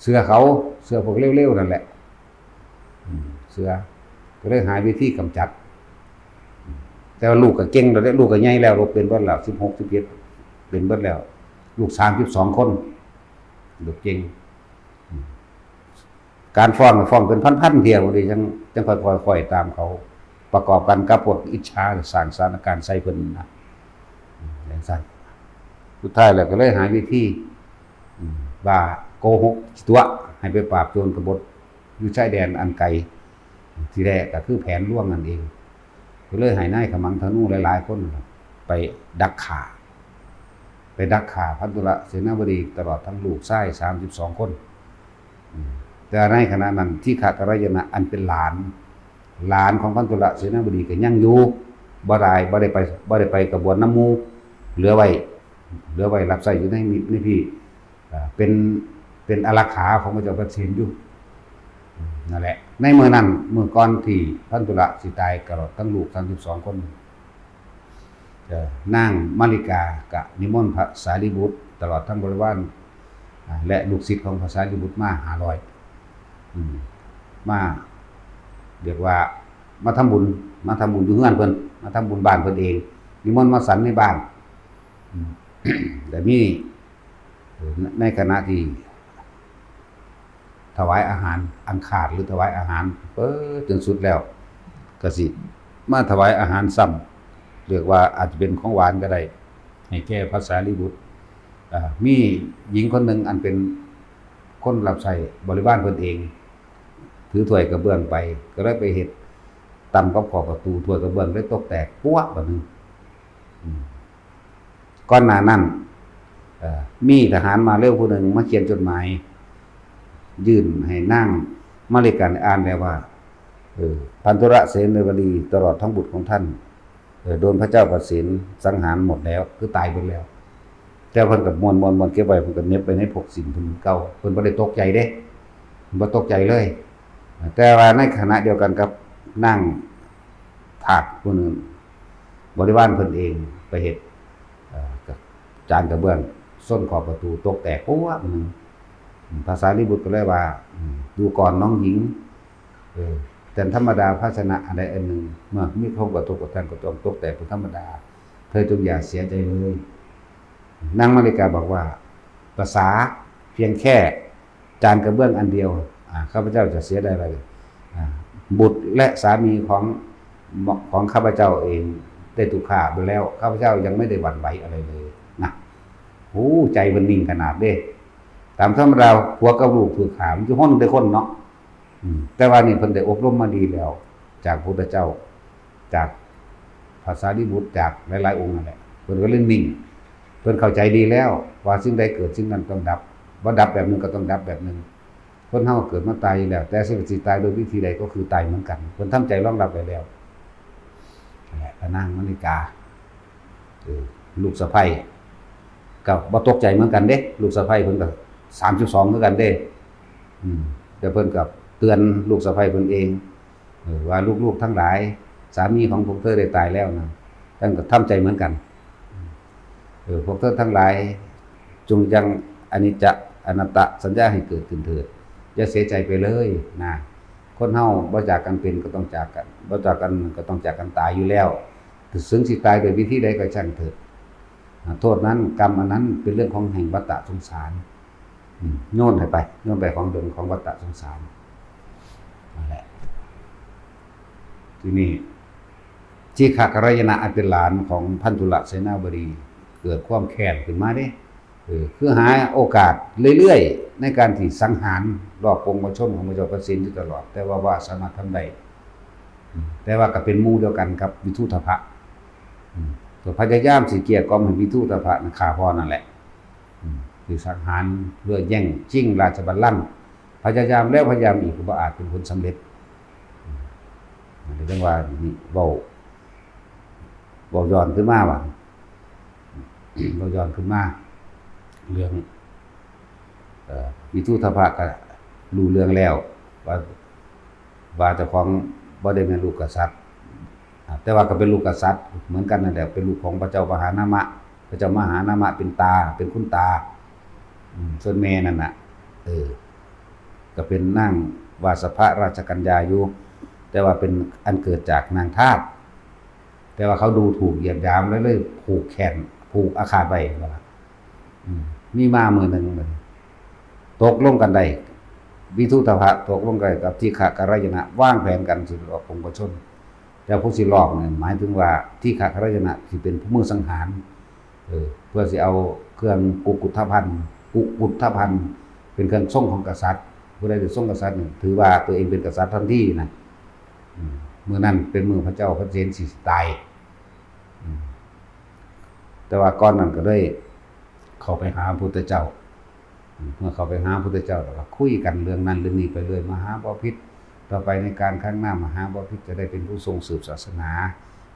ເຊື່ອເຂົາ ເຊື່ອພວກເລວໆ ນັ້ນແຫຼະ. ອືມ ເຊື່ອ ກໍເລີຍຫາວິທີກຳຈັດ. ແຕ່ວ່າລູກກໍເກັ່ງແລ້ວເດ້ ລູກກໍໃຫຍ່ແລ້ວ ລູກເປັນເບິດແລ້ວ ສິບຫົກ ສິບເຈັດ ເປັນເບິດແລ້ວ ລູກສາມສິບສອງຄົນ ລູກເກັ່ງ. ອືມ ການຟ້ອງ ຟ້ອງເປັນພັນໆ ຖ້ຽວເດ້ ຈັ່ງ ຈັ່ງຄ່ອຍໆ ຄ້ອຍຕາມເຂົາ ປະກອບກັນກັບພວກອິດສາ ສ້າງສະຖານະການໃສ່ເພິ່ນນະ ອືມ ຈັ່ງຊັ້ນ. ສຸດທ້າຍແລ້ວກໍເລີຍຫາວິທີ ອືມ ວ່າໂກຫົກຕົວະ ໃຫ້ໄປປາບໂຈນກະບົດຢູ່ຊາຍແດນອັນໄກ ທີແລກກໍຄືແຜນລວງນັ້ນເອງ ກໍເລີຍໃຫ້ນາຍຂະມັງທະນູຫຼາຍໆ ຄົນໄປດັກຂ້າ ໄປດັກຂ້າພັນທຸລະເສນາບໍດີ ຕະຫຼອດທັງລູກຊາຍສາມສິບສອງຄົນ. ອືມ ແຕ່ໃນຂະນະນັ້ນ ທີຄະກະຣາຍະນະ ອັນເປັນຫຼານ ຫຼານຂອງພັນທຸລະເສນາບໍດີກໍຍັງຢູ່ ບໍ່ໄດ້ ບໍ່ໄດ້ໄປ ບໍ່ໄດ້ໄປກະບວນນຳໝູ່ ເຫຼືອໄວ້ ເຫຼືອໄວ້ຮັບໃຊ້ຢູ່ໃນ ໃນພີ້ ເປັນ ເປັນອາລັກຂາຂອງພະເຈົ້າປະເສນຢູ່. ອືມ ນັ້ນແຫຼະ ໃນມື້ນັ້ນ ມື້ກ່ອນທີ່ພັນທຸລະຊິຕາຍ ຕະຫຼອດທັງລູກສາມສິບສອງຄົນ ເອີ ນາງມາລິກາກະນິມົນພະສາລີບຸດ ຕະຫຼອດທັງບໍລິວານ ອາ ແລະ ລູກສິດຂອງພະສາລີບຸດມາຫ້າຮ້ອຍ ອືມ ມາ ຮຽກວ່າມາທຳບຸນ ມາທຳບຸນຢູ່ເຮືອນເພິ່ນ ມາທຳບຸນບ້ານເພິ່ນເອງ ນິມົນມາສັນໃນບ້ານ. ອືມ ແລະ ມີ ໃນຂະນະທີ່ ຖວາຍອາຫານອັນຂາດ ຫຼື ຖວາຍອາຫານເປີດຈົນສຸດແລ້ວ ກໍຊິມາຖວາຍອາຫານຊ້ຳ ເອີ້ນວ່າອາດຈະເປັນຂອງຫວານກໍໄດ້ ໃຫ້ແກ່ພະສາລີບຸດ. ອາ ມີຍິງຄົນໜຶ່ງອັນເປັນຄົນຮັບໃຊ້ບໍລິວານເພິ່ນເອງ ຖືຖ້ວຍກະເບື້ອງໄປ ກໍເລີຍໄປເຮັດຕຳກັບຂອບປະຕູ ຖ້ວຍກະເບື້ອງເລີຍຕົກແຕກປົວະບາດໜຶ່ງ. ອືມ ກ່ອນໜ້ານັ້ນ ເອີ ມີທະຫານມາເລວຜູ້ໜຶ່ງມາຂຽນຈົດໝາຍຍື່ນໃຫ້ນາງມາລິກາອ່ານແລ້ວວ່າ ເອີ ພັນທຸລະເສນາບໍດີ ຕະຫຼອດທັງບຸດຂອງທ່ານ ເອີ ໂດນພະເຈົ້າປະເສນສັງຫານໝົດແລ້ວ ຄືຕາຍເບິດແລ້ວ. ແຕ່ເພິ່ນກໍມ້ວນໆໆ ເກັບໄວ້ ເພິ່ນກໍເໜັບໄວ້ໃນພວກສິນເພິ່ນເກົ່າ ເພິ່ນບໍ່ໄດ້ຕົກໃຈເດ້ ບໍ່ຕົກໃຈເລີຍ. ແຕ່ວ່າໃນຂະນະດຽວກັນກັບນາງທາດຜູ້ໜຶ່ງ ບໍລິວານເພິ່ນເອງໄປເຮັດ ເອີ ຈານກະເບື້ອງຊົນຂອບປະຕູຕົກແຕກປົວະໜຶ່ງ. ພະສາລີບຸດກໍເລີຍວ່າ ອືມ ດູກ່ອນນ້ອງຍິງ ເອີ ແຕ່ທຳມະດາພາຊະນະອັນໃດອັນໜຶ່ງ ເມື່ອມີຄວາມກະທົບກະເທືອນກໍຕ້ອງຕົກແຕກເປັນທຳມະດາ ເທີຈົ່ງຢ່າເສຍໃຈເລີຍ. ນາງມາລິກາບອກວ່າ ປະສາພຽງແຄ່ຈານກະເບື້ອງອັນດຽວ ອາ ຂ້າພະເຈົ້າຈະເສຍໄດ້ລະ ອາ ບຸດ ແລະ ສາມີຂອງ ຂອງຂ້າພະເຈົ້າເອງໄດ້ຖືກຂ້າໄປແລ້ວ ຂ້າພະເຈົ້າຍັງໄມ່ໄດ້ຫວັ່ນໄຫວອະໄລເລີຍນະ. ໂອ້ ໃຈເພິ່ນນິ່ງຂະໜາດເດ້. ຕາມທຳມະດາຜົວກັບລູກຖືກຂ້າ ມັນຊິໂຫດແຕ່ຄົນເນາະ. ອືມ ແຕ່ວ່ານີ້ເພິ່ນໄດ້ອົບຮົມມາດີແລ້ວ ຈາກພະພຸດທະເຈົ້າ ຈາກພະສາລີບຸດ ຈາກຫຼາຍໆອົງນັ້ນແຫຼະ ເພິ່ນກໍເລີຍນິ່ງ ເພິ່ນເຂົ້າໃຈດີແລ້ວວ່າສິ່ງໃດເກີດ ສິ່ງນັ້ນຕ້ອງດັບ ບໍ່ດັບແບບໜຶ່ງກໍຕ້ອງດັບແບບໜຶ່ງ. ຄົນເຮົາເກີດມາຕາຍຢູ່ແລ້ວ ແຕ່ຊິ ຊິຕາຍໂດຍວິທີໃດກໍຄືຕາຍເໝືອນກັນ ເພິ່ນທຳໃຈຮອງຮັບໄວ້ແລ້ວ. ນັ້ນແຫຼະ ພະນາງມາລິກາ ເອີ ລູກສະໃພ້ກໍບໍ່ຕົກໃຈເໝືອນກັນເດ້ ລູກສະໃພ້ເພິ່ນກໍສາມສິບສອງຄືກັນເດ້. ອືມ ແຕ່ເພິ່ນກໍເຕືອນລູກສະໃພ້ເພິ່ນເອງ ເອີ ວ່າລູກໆທັງຫຼາຍ ສາມີຂອງພວກເທີໄດ້ຕາຍແລ້ວນະ ທ່ານກໍທຳໃຈເໝືອນກັນ. ເອີ ພວກເທີທັງຫຼາຍ ຈົ່ງຍັງອະນິດຈະອະນັດຕະສັນຍາໃຫ້ເກີດຂຶ້ນເຖີດ ຢ່າເສຍໃຈໄປເລີຍນະ. ຄົນເຮົາບໍ່ຈາກກັນເປັນກໍຕ້ອງຈາກກັນ ບໍ່ຈາກກັນກໍຕ້ອງຈາກກັນຕາຍຢູ່ແລ້ວ ເຖິງຊິຕາຍດ້ວຍວິທີໃດກໍຊ່າງເທີດ. ອາ ໂທດນັ້ນ ກຳອັນນັ້ນເປັນເລື່ອງຂອງແຫ່ງວັດຕະສົງສານ. ອືມ ໂຍນໃຫ້ໄປ ໂຍນໄປຂອງເດີມຂອງວັດຕະສົງສານ. ນັ້ນແຫຼະ ທີນີ້ ທີຄະກະໄລຍະນະ ອັນເປັນຫຼານຂອງພັນທຸລະເສນາບໍດີ ເກີດຄວາມແຄ້ນຂຶ້ນມາເດ້. ເອີ ຄືຫາໂອກາດເລື້ອຍໆ ໃນການທີ່ສັງຫານລອບປົງມາຊົນຂອງພະເຈົ້າປະເສນຢູ່ຕະຫຼອດ ແຕ່ວ່າບໍ່ສາມາດທຳໄດ້. ອືມ ແຕ່ວ່າກໍເປັນໝູ່ດຽວກັນກັບວິທູດທະພະ. ອືມ ກໍພະຍາຍາມຊິເກັ່ຍກ່ອມໃຫ້ວິທູດທະພະນັ້ນຂ້າພໍ່ນັ້ນແຫຼະ. ອືມ ຊິສັງຫານເພື່ອແຍ່ງຊິງລາຊະບັນລັງ ພະຍາຍາມແລ້ວພະຍາຍາມອີກ ກໍບໍ່ອາດເປັນຜົນສຳເລັດ. ອືມ ຈັ່ງວ່ານີ້ ເວົ້າ ເວົ້າຍ້ອນຂຶ້ນມາວ່າ ເວົ້າຍ້ອນຂຶ້ນມາເລື່ອງ ເອີ ວິທູດທະພະກໍຮູ້ເລື່ອງແລ້ວວ່າ ວ່າເຈົ້າຂອງບໍ່ໄດ້ແມ່ນລູກກະສັດ ອາ ແຕ່ວ່າກໍເປັນລູກກະສັດເໝືອນກັນນັ້ນແຫຼະ ເປັນລູກຂອງພະເຈົ້າມະຫານາມະ ພະເຈົ້າມະຫານາມະເປັນຕາ ເປັນຄຸນຕາ ອືມ ສ່ວນແມ່ນັ້ນນະ ເອີ ກໍເປັນນາງວາສະພະລາຊະກັນຍາຢູ່ ແຕ່ວ່າເປັນອັນເກີດຈາກນາງທາດ ແຕ່ວ່າເຂົາດູຖູກຢຽບຢາມ ແລ້ວເລີຍຜູກແຂນ ຜູກອາຄາດໄວ້ ວ່າ ອືມ ມີມາມື້ໜຶ່ງ ຕົກລົງກັນໄດ້ ວິທຸຕະພະຕົກລົງໄດ້ກັບທີຄະກະໄລຍະນະ ວາງແຜນກັນຊິໄປອອກກົງປະຊົນ ແຕ່ຜູ້ຊິລອບນີ້ ໝາຍເຖິງວ່າທີຄະກະໄລຍະນະຊິເປັນຜູ້ມືສັງຫານ ເອີ ເພື່ອຊິເອົາເຄື່ອງກຸກຸດທະພັນ ກຸກຸດທະພັນ ເປັນເຄື່ອງຊົງຂອງກະສັດ ຜູ້ໃດໄດ້ຊົງກະສັດນີ້ ຖືວ່າຕົວເອງເປັນກະສັດທັນທີນະ ອືມ ມື້ນັ້ນເປັນມື້ພະເຈົ້າພັນເສນຊິຕາຍ ອືມ ແຕ່ວ່າກ່ອນນັ້ນກໍໄດ້ເຂົ້າໄປຫາພະພຸດທະເຈົ້າ ເມື່ອເຂົ້າໄປຫາພະພຸດທະເຈົ້າ ແລ້ວກໍຄຸຍກັນເລື່ອງນັ້ນເລື່ອງນີ້ໄປເລື້ອຍ ມະຫາບໍພິດ ຕໍ່ໄປໃນການຂ້າງໜ້າ ມະຫາບໍພິດຈະໄດ້ເປັນຜູ້ຊົງສືບສາສະໜາ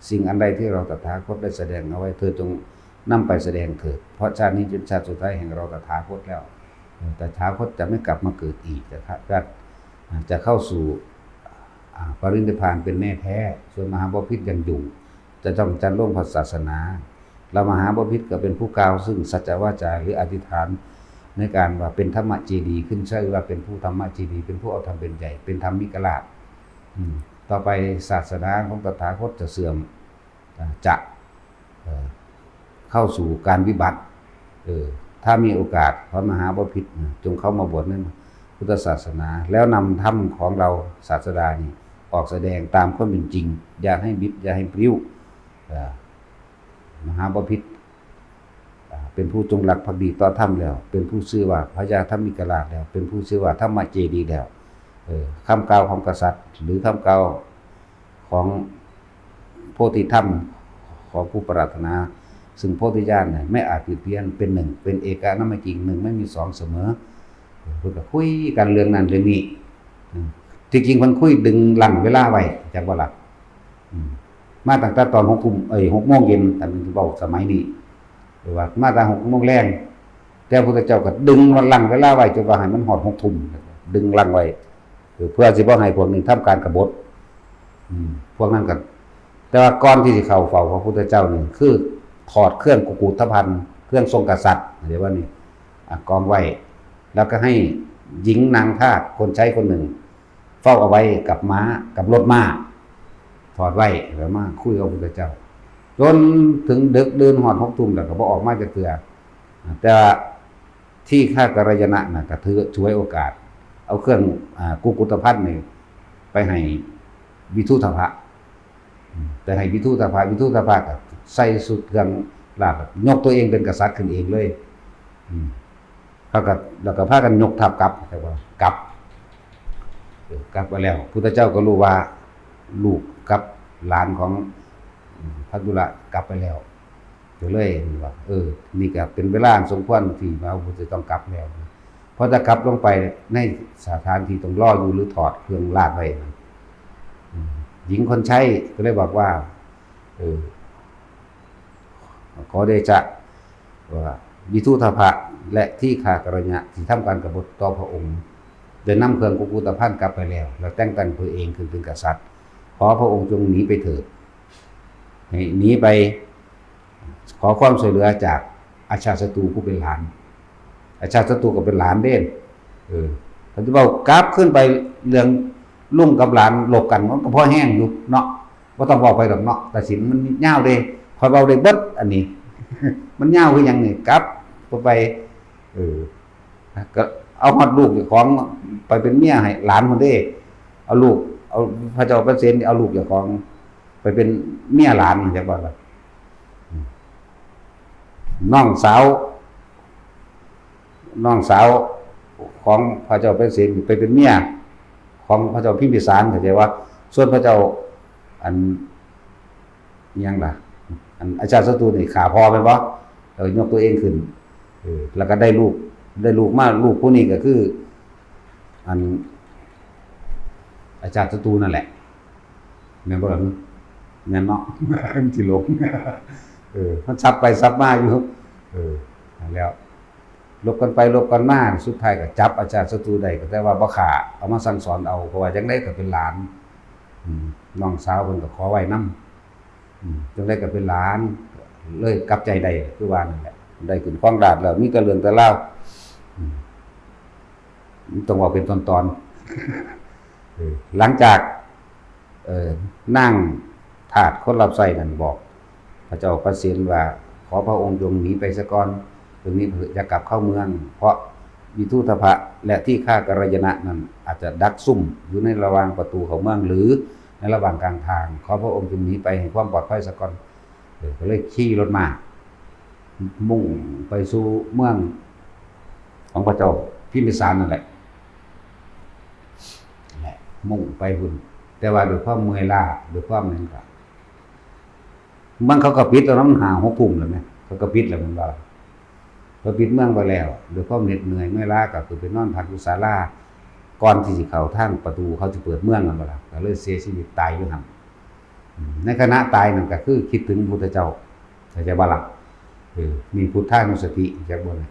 ສິ່ງອັນໃດທີ່ເຮົາຕະຖາຄົດໄດ້ສະແດງເອົາໄວ້ ເທີດຈົ່ງນຳໄປສະແດງເຖີດ ເພາະຊາດນີ້ເປັນຊາດສຸດທ້າຍແຫ່ງເຮົາຕະຖາຄົດແລ້ວ ເອີ ຕະຖາຄົດຈະໄມ່ກັບມາເກີດອີກ ຈະ ຈະ ຈະເຂົ້າສູ່ ອາ ປະລິນິບພານເປັນແນ່ແທ້ ສ່ວນມະຫາບໍພິດຍັງຢູ່ ຈະຕ້ອງຈັດລົງພະສາສະໜາ ແລ້ວມະຫາບໍພິດກໍເປັນຜູ້ກ່າວຊຶ່ງສັດຈະວາຈາ ຫຼື ອະທິຖານໃນການວ່າເປັນທຳມະເຈດີ ຂຶ້ນຊື່ວ່າເປັນຜູ້ທຳມະເຈດີ ເປັນຜູ້ເອົາທຳເປັນໃຫຍ່ ເປັນທຳມິກະລາດ ອືມ ຕໍ່ໄປສາສະໜາຂອງຕະຖາຄົດຈະເສື່ອມ ຈະ ເອີ ເຂົ້າສູ່ການວິບັດ ເອີ ຖ້າມີໂອກາດ ພະມະຫາບໍພິດ ເອີ ຈົ່ງເຂົ້າມາບວດໃນພຸດທະສາສະໜາ ແລ້ວນຳທຳຂອງເຫຼົ່າສາດສະດານີ້ອອກສະແດງຕາມຄວາມເປັນຈິງ ຢ່າໃຫ້ບິດ ຢ່າໃຫ້ປິວ ເອີ ມະຫາບໍພິດ ເປັນຜູ້ຈົງລັກພັກດີຕໍ່ທຳແລ້ວ ເປັນຜູ້ຊື່ວ່າພະຍາທຳມິກະລາດແລ້ວ ເປັນຜູ້ຊື່ວ່າທຳມະເຈດີແລ້ວ ເອີ ຄຳກ່າວຂອງກະສັດ ຫຼື ຄຳກ່າວຂອງໂພທິທຳຂອງຜູ້ປາຖະໜາ ຊຶ່ງໂພທິຍານນີ້ໄມ່ອາດຜິດພຽນ ເປັນໜຶ່ງ ເປັນເອກະນາມະຈິງ ໜຶ່ງໄມ່ມີສອງສະເໝີ ເພິ່ນກໍຄຸຍກັນເລື່ອງນັ້ນເລື່ອງນີ້ ອືມ ທີ່ຈິງເພິ່ນຄຸຍດຶງລັ່ງເວລາໄວ້ ຈັກບໍ່ລະ ອືມ ມາຕັ້ງແຕ່ຕອນຫົກທຸ່ມ ເອີຍ ຫົກໂມງເຢັນ ຄັນເວົ້າສະໄໝນີ້ ຫຼືວ່າມາຕັ້ງຫົກໂມງແລງ ແຕ່ພະພຸດທະເຈົ້າກໍດຶງລັ່ງເວລາໄວ້ ຈົນວ່າໃຫ້ມັນຮອດຫົກທຸ່ມ ດຶງລັ່ງໄວ້ ເພື່ອຊິບໍ່ໃຫ້ພວກນີ້ທຳການກະບົດ ອືມ ພວກນັ້ນກໍ ແຕ່ວ່າກ່ອນທີ່ຊິເຂົ້າເຝົ້າພະພຸດທະເຈົ້ານີ້ ຄືຖອດເຄື່ອງກຸກຸດທະພັນ ເຄື່ອງຊົງກະສັດ ເດວ່ານີ້ ອາ ກອງໄວ້ ແລ້ວກໍໃຫ້ຍິງນາງທາດຄົນໃຊ້ຄົນໜຶ່ງ ເຝົ້າເອົາໄວ້ກັບມ້າ ກັບລົດມ້າ ຖອດໄວ້ ແລ້ວມາຄຸຍກັບພະພຸດທະເຈົ້າ ຈົນເຖິງເດິກດື່ນຮອດຫົກທຸ່ມ ແລ້ວກໍບໍ່ອອກມາຈັກເທື່ອ ແຕ່ວ່າທີຄະກະໄລຍະນະນະ ກໍຖື ສວຍໂອກາດ ເອົາເຄື່ອງ ອາ ກຸກຸດທະພັນນີ້ໄປໃຫ້ວິທຸຕະພະ ໄປໃຫ້ວິທຸຕະພະ ວິທຸຕະພະກໍໃສ່ຊຸດເຄື່ອງລາດ ຍົກຕົວເອງເປັນກະສັດຂຶ້ນເອງເລີຍ ອືມ ເຂົາກໍ ແລ້ວກໍພາກັນຍົກທັບກັບ ແລ້ວກໍກັບ ເອີ ກັບມາແລ້ວ ພຸດທະເຈົ້າກໍຮູ້ວ່າລູກກັບຫຼານຂອງ ອາ ພັນທຸລະກັບໄປແລ້ວ ກໍເລີຍວ່າ ເອີ ນີ້ກໍເປັນເວລາອັນສົມຄວນທີ່ວ່າເຮົາຈະຕ້ອງກັບແລ້ວ ເພາະຖ້າກັບລົງໄປໃນສະຖານທີ່ຕ້ອງລໍຢູ່ ຫຼື ຖອດເຄື່ອງລາດໄວ້ນັ້ນ ອືມ ຍິງຄົນໃຊ້ກໍເລີຍບອກວ່າ ເອີ ຂໍເດຊະວ່າ ວິທຸຕະພະ ແລະ ທີຄະກະໄລຍະນະ ທີ່ທຳການກະບົດຕໍ່ພະອົງ ໄດ້ນຳເຄື່ອງກຸກຸດທະພັນກັບໄປແລ້ວ ແລ້ວແຕ່ງຕັ້ງຕົວເອງຂຶ້ນເປັນກະສັດ ຂໍພະອົງຈົ່ງໜີໄປເຖີດ ໃຫ້ໜີໄປ ຂໍຄວາມຊ່ວຍເຫຼືອຈາກອາຊາດສັດຕູຜູ້ເປັນຫຼານ ອາຊາດສັດຕູກໍເປັນຫຼານເດ້ ເອີ ຄັນຊິເວົ້າກັບຄືນໄປເລື່ອງລຸງກັບຫຼານລົບກັນ ມັນກໍພໍແຮງຢູ່ເນາະ ບໍ່ຕ້ອງເວົ້າໄປດອກເນາະ ຕາສິນ ມັນຍາວເດ້ ຂ້ອຍເວົ້າໄດ້ເບິດອັນນີ້ ມັນຍາວຄືຫຍັງນີ້ ກັບໄປ ເອີ ກໍເອົາຮອດລູກເຈົ້າຂອງໄປເປັນເມຍໃຫ້ຫຼານພຸ້ນເດ້ ເອົາລູກ ເອົາ ພະເຈົ້າປະເສນເອົາລູກເຈົ້າຂອງໄປເປັນເມຍຫຼານ ຈັກວ່າລະ ອືມ ນ້ອງສາວ ນ້ອງສາວຂອງພະເຈົ້າໄພເສນໄປເປັນເມຍຂອງພະເຈົ້າພິມພິສານ ເຂົ້າໃຈວ່າ ສ່ວນພະເຈົ້າ ອັນ ອີ່ຫຍັງລະ ອັນ ອາຊາດສັດຕູນີ້ຂ້າພໍ່ແມ່ນບໍ່? ເອີ ຍົກຕົວເອງຂຶ້ນ ເອີ ແລ້ວກໍໄດ້ລູກ ໄດ້ລູກມາ ລູກຜູ້ນີ້ກໍຄື ອັນ ອາຊາດສັດຕູນັ້ນແຫຼະ ແມ່ນບໍ່ລະ? ແມ່ນເນາະ ມັນຊິຫຼົງ ເອີ ມັນສັບໄປສັບມາຢູ່ ເອີ ນັ້ນແຫຼ້ວ ລົບກັນໄປລົບກັນມາ ສຸດທ້າຍກໍຈັບອາຊາດສັດຕູໄດ້ ກໍແຕ່ວ່າບໍ່ຂ້າ ເອົາມາສັ່ງສອນເອົາ ເພາະວ່າຈັ່ງໃດກໍເປັນຫຼານ ອືມ ນ້ອງສາວເພິ່ນກໍຂໍໄວ້ນຳ ອືມ ຈັ່ງໃດກໍເປັນຫຼານ ເລີຍກັບໃຈໄດ້ ຄືວ່ານັ້ນແຫຼະ ໄດ້ຂຶ້ນຄອງລາດແລ້ວ ມີແຕ່ເລື່ອງແຕ່ລາວ ອືມ ມັນຕ້ອງເວົ້າເປັນຕອນໆ ເອີ ຫຼັງຈາກ ເອີ ນາງທາດຄົນຮັບໃຊ້ນັ້ນບອກພະເຈົ້າພະເສນວ່າ ຂໍພະອົງຈົ່ງໜີໄປສາກ່ອນ ເຖິງນີ້ເພິ່ນຈະກັບເຂົ້າເມືອງ ເພາະວິທູດທະພະ ແລະ ທີຄາກະຣາຍະນະນັ້ນ ອາດຈະດັກຊຸ່ມຢູ່ໃນລະຫວ່າງປະຕູເຂົ້າເມືອງ ຫຼື ໃນລະຫວ່າງກາງທາງ ຂໍພະອົງຈົ່ງໜີໄປໃຫ້ຄວາມປອດໄພສາກ່ອນ. ເອີ ກໍເລີຍຂີ່ລົດມ້າ ມຸ່ງໄປສູ່ເມືອງຂອງພະເຈົ້າພິມພິສານນັ້ນແຫຼະ ແຫຼະ ມຸ່ງໄປພຸ້ນ ແຕ່ວ່າດ້ວຍຄວາມເມື່ອຍລ້າ ດ້ວຍຄວາມຫຍັງກໍ ເມືອງເຂົາກໍປິດແລ້ວເນາະ ມັນຫ້າຫົກທຸ່ມແລ້ວແໝ ເຂົາກໍປິດແລ້ວແມ່ນບໍ່? ເຂົາປິດເມືອງໄປແລ້ວ ດ້ວຍຄວາມເຫນັດເມື່ອຍເມື່ອຍລ້າ ກໍຄືໄປນອນພັກຢູ່ສາລາ ກ່ອນທີ່ຊິເຂົ້າທາງປະຕູ ເຂົາຊິເປີດເມືອງແມ່ນບໍ່ລະ? ກໍເລີຍເສຍຊີວິດຕາຍຢູ່ຫັ້ນ. ໃນຂະນະຕາຍນັ້ນກໍຄືຄິດເຖິງພະພຸດທະເຈົ້າ ເຂົ້າໃຈບໍ່ລະ? ເອີ ມີພຸດທານຸສະຕິ ຈັກບໍ່ນະ?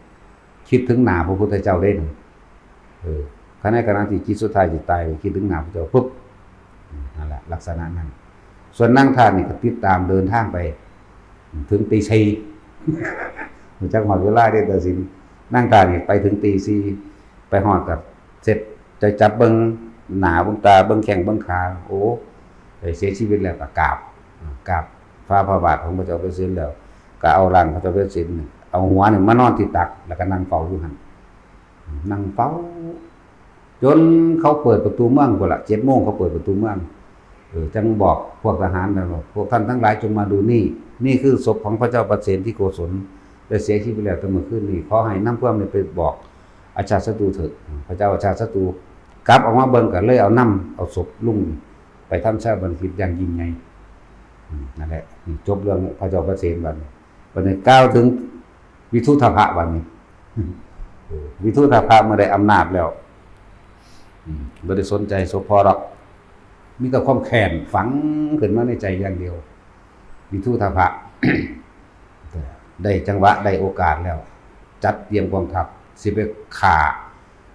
ຄິດເຖິງໜ້າພະພຸດທະເຈົ້າເດ້. ເອີ ຂະນະ ຂະນະທີ່ຈິດສຸດທ້າຍຊິຕາຍ ຄິດເຖິງໜ້າພະເຈົ້າປຶບ ນັ້ນແຫຼະ ລັກສະນະນັ້ນ. ສ່ວນນາງທາດນີ້ກໍຕິດຕາມເດີນທາງໄປ ເຖິງຕີສີ່ ຮູ້ຈັກຮອດເວລາເດ້ ຕາສິນ. ນາງທາດນີ້ໄປເຖິງຕີສີ່ ໄປຮອດກໍເສັດ ໄປຈັບເບິ່ງໜ້າເບິ່ງຕາ ເບິ່ງແຂ້ງເບິ່ງຂາ ໂອ້ ໄດ້ເສຍຊີວິດແລ້ວ ກໍກາບ ກາບຝ່າພະບາດຂອງພະເຈົ້າໄພເສນແລ້ວ ກໍເອົາຮ່າງພະເຈົ້າໄພເສນ ເອົາຫົວນີ້ມານອນທີ່ຕັກ ແລ້ວກໍນັ່ງເຝົ້າຢູ່ຫັ້ນ ນັ່ງເຝົ້າ ຈົນເຂົາເປີດປະຕູເມືອງພຸ້ນລະ ເຈັດໂມງເຂົາເປີດປະຕູເມືອງ ເອີ ຈັ່ງບອກພວກທະຫານນັ້ນວ່າ ພວກທ່ານທັງຫຼາຍຈົ່ງມາດູນີ້ ນີ້ຄືສົບຂອງພະເຈົ້າປະເສນທິໂກສົນ ໄດ້ເສຍຊີວິດແລ້ວແຕ່ມື້ຄືນນີ້ ຂໍໃຫ້ນຳພວມນີ້ໄປບອກອາຊາດສັດຕູເຖີ້. ພະເຈົ້າອາຊາດສັດຕູກັບອອກມາເບິ່ງ ກໍເລີຍເອົານຳເອົາສົບລຸງໄປທຳຊາປະນະກິດຢ່າງຍິ່ງໃຫຍ່. ອືມ ນັ້ນແຫຼະ ຈົບເລື່ອງພະເຈົ້າປະເສນບັດນີ້. ບັດນີ້ກ່າວເຖິງວິທູດທະພະບັດນີ້ ເອີ ວິທູດທະພະເມື່ອໄດ້ອຳນາດແລ້ວ ອືມ ບໍ່ໄດ້ສົນໃຈສົບພໍດອກ ມີແຕ່ຄວາມແຄ້ນຝັງຂຶ້ນມາໃນໃຈຢ່າງດຽວ. ວິທູດທະພະ ໄດ້ຈັງຫວະໄດ້ໂອກາດແລ້ວ ຈັດຕຽມກອງທັບ ຊິໄປຂ້າ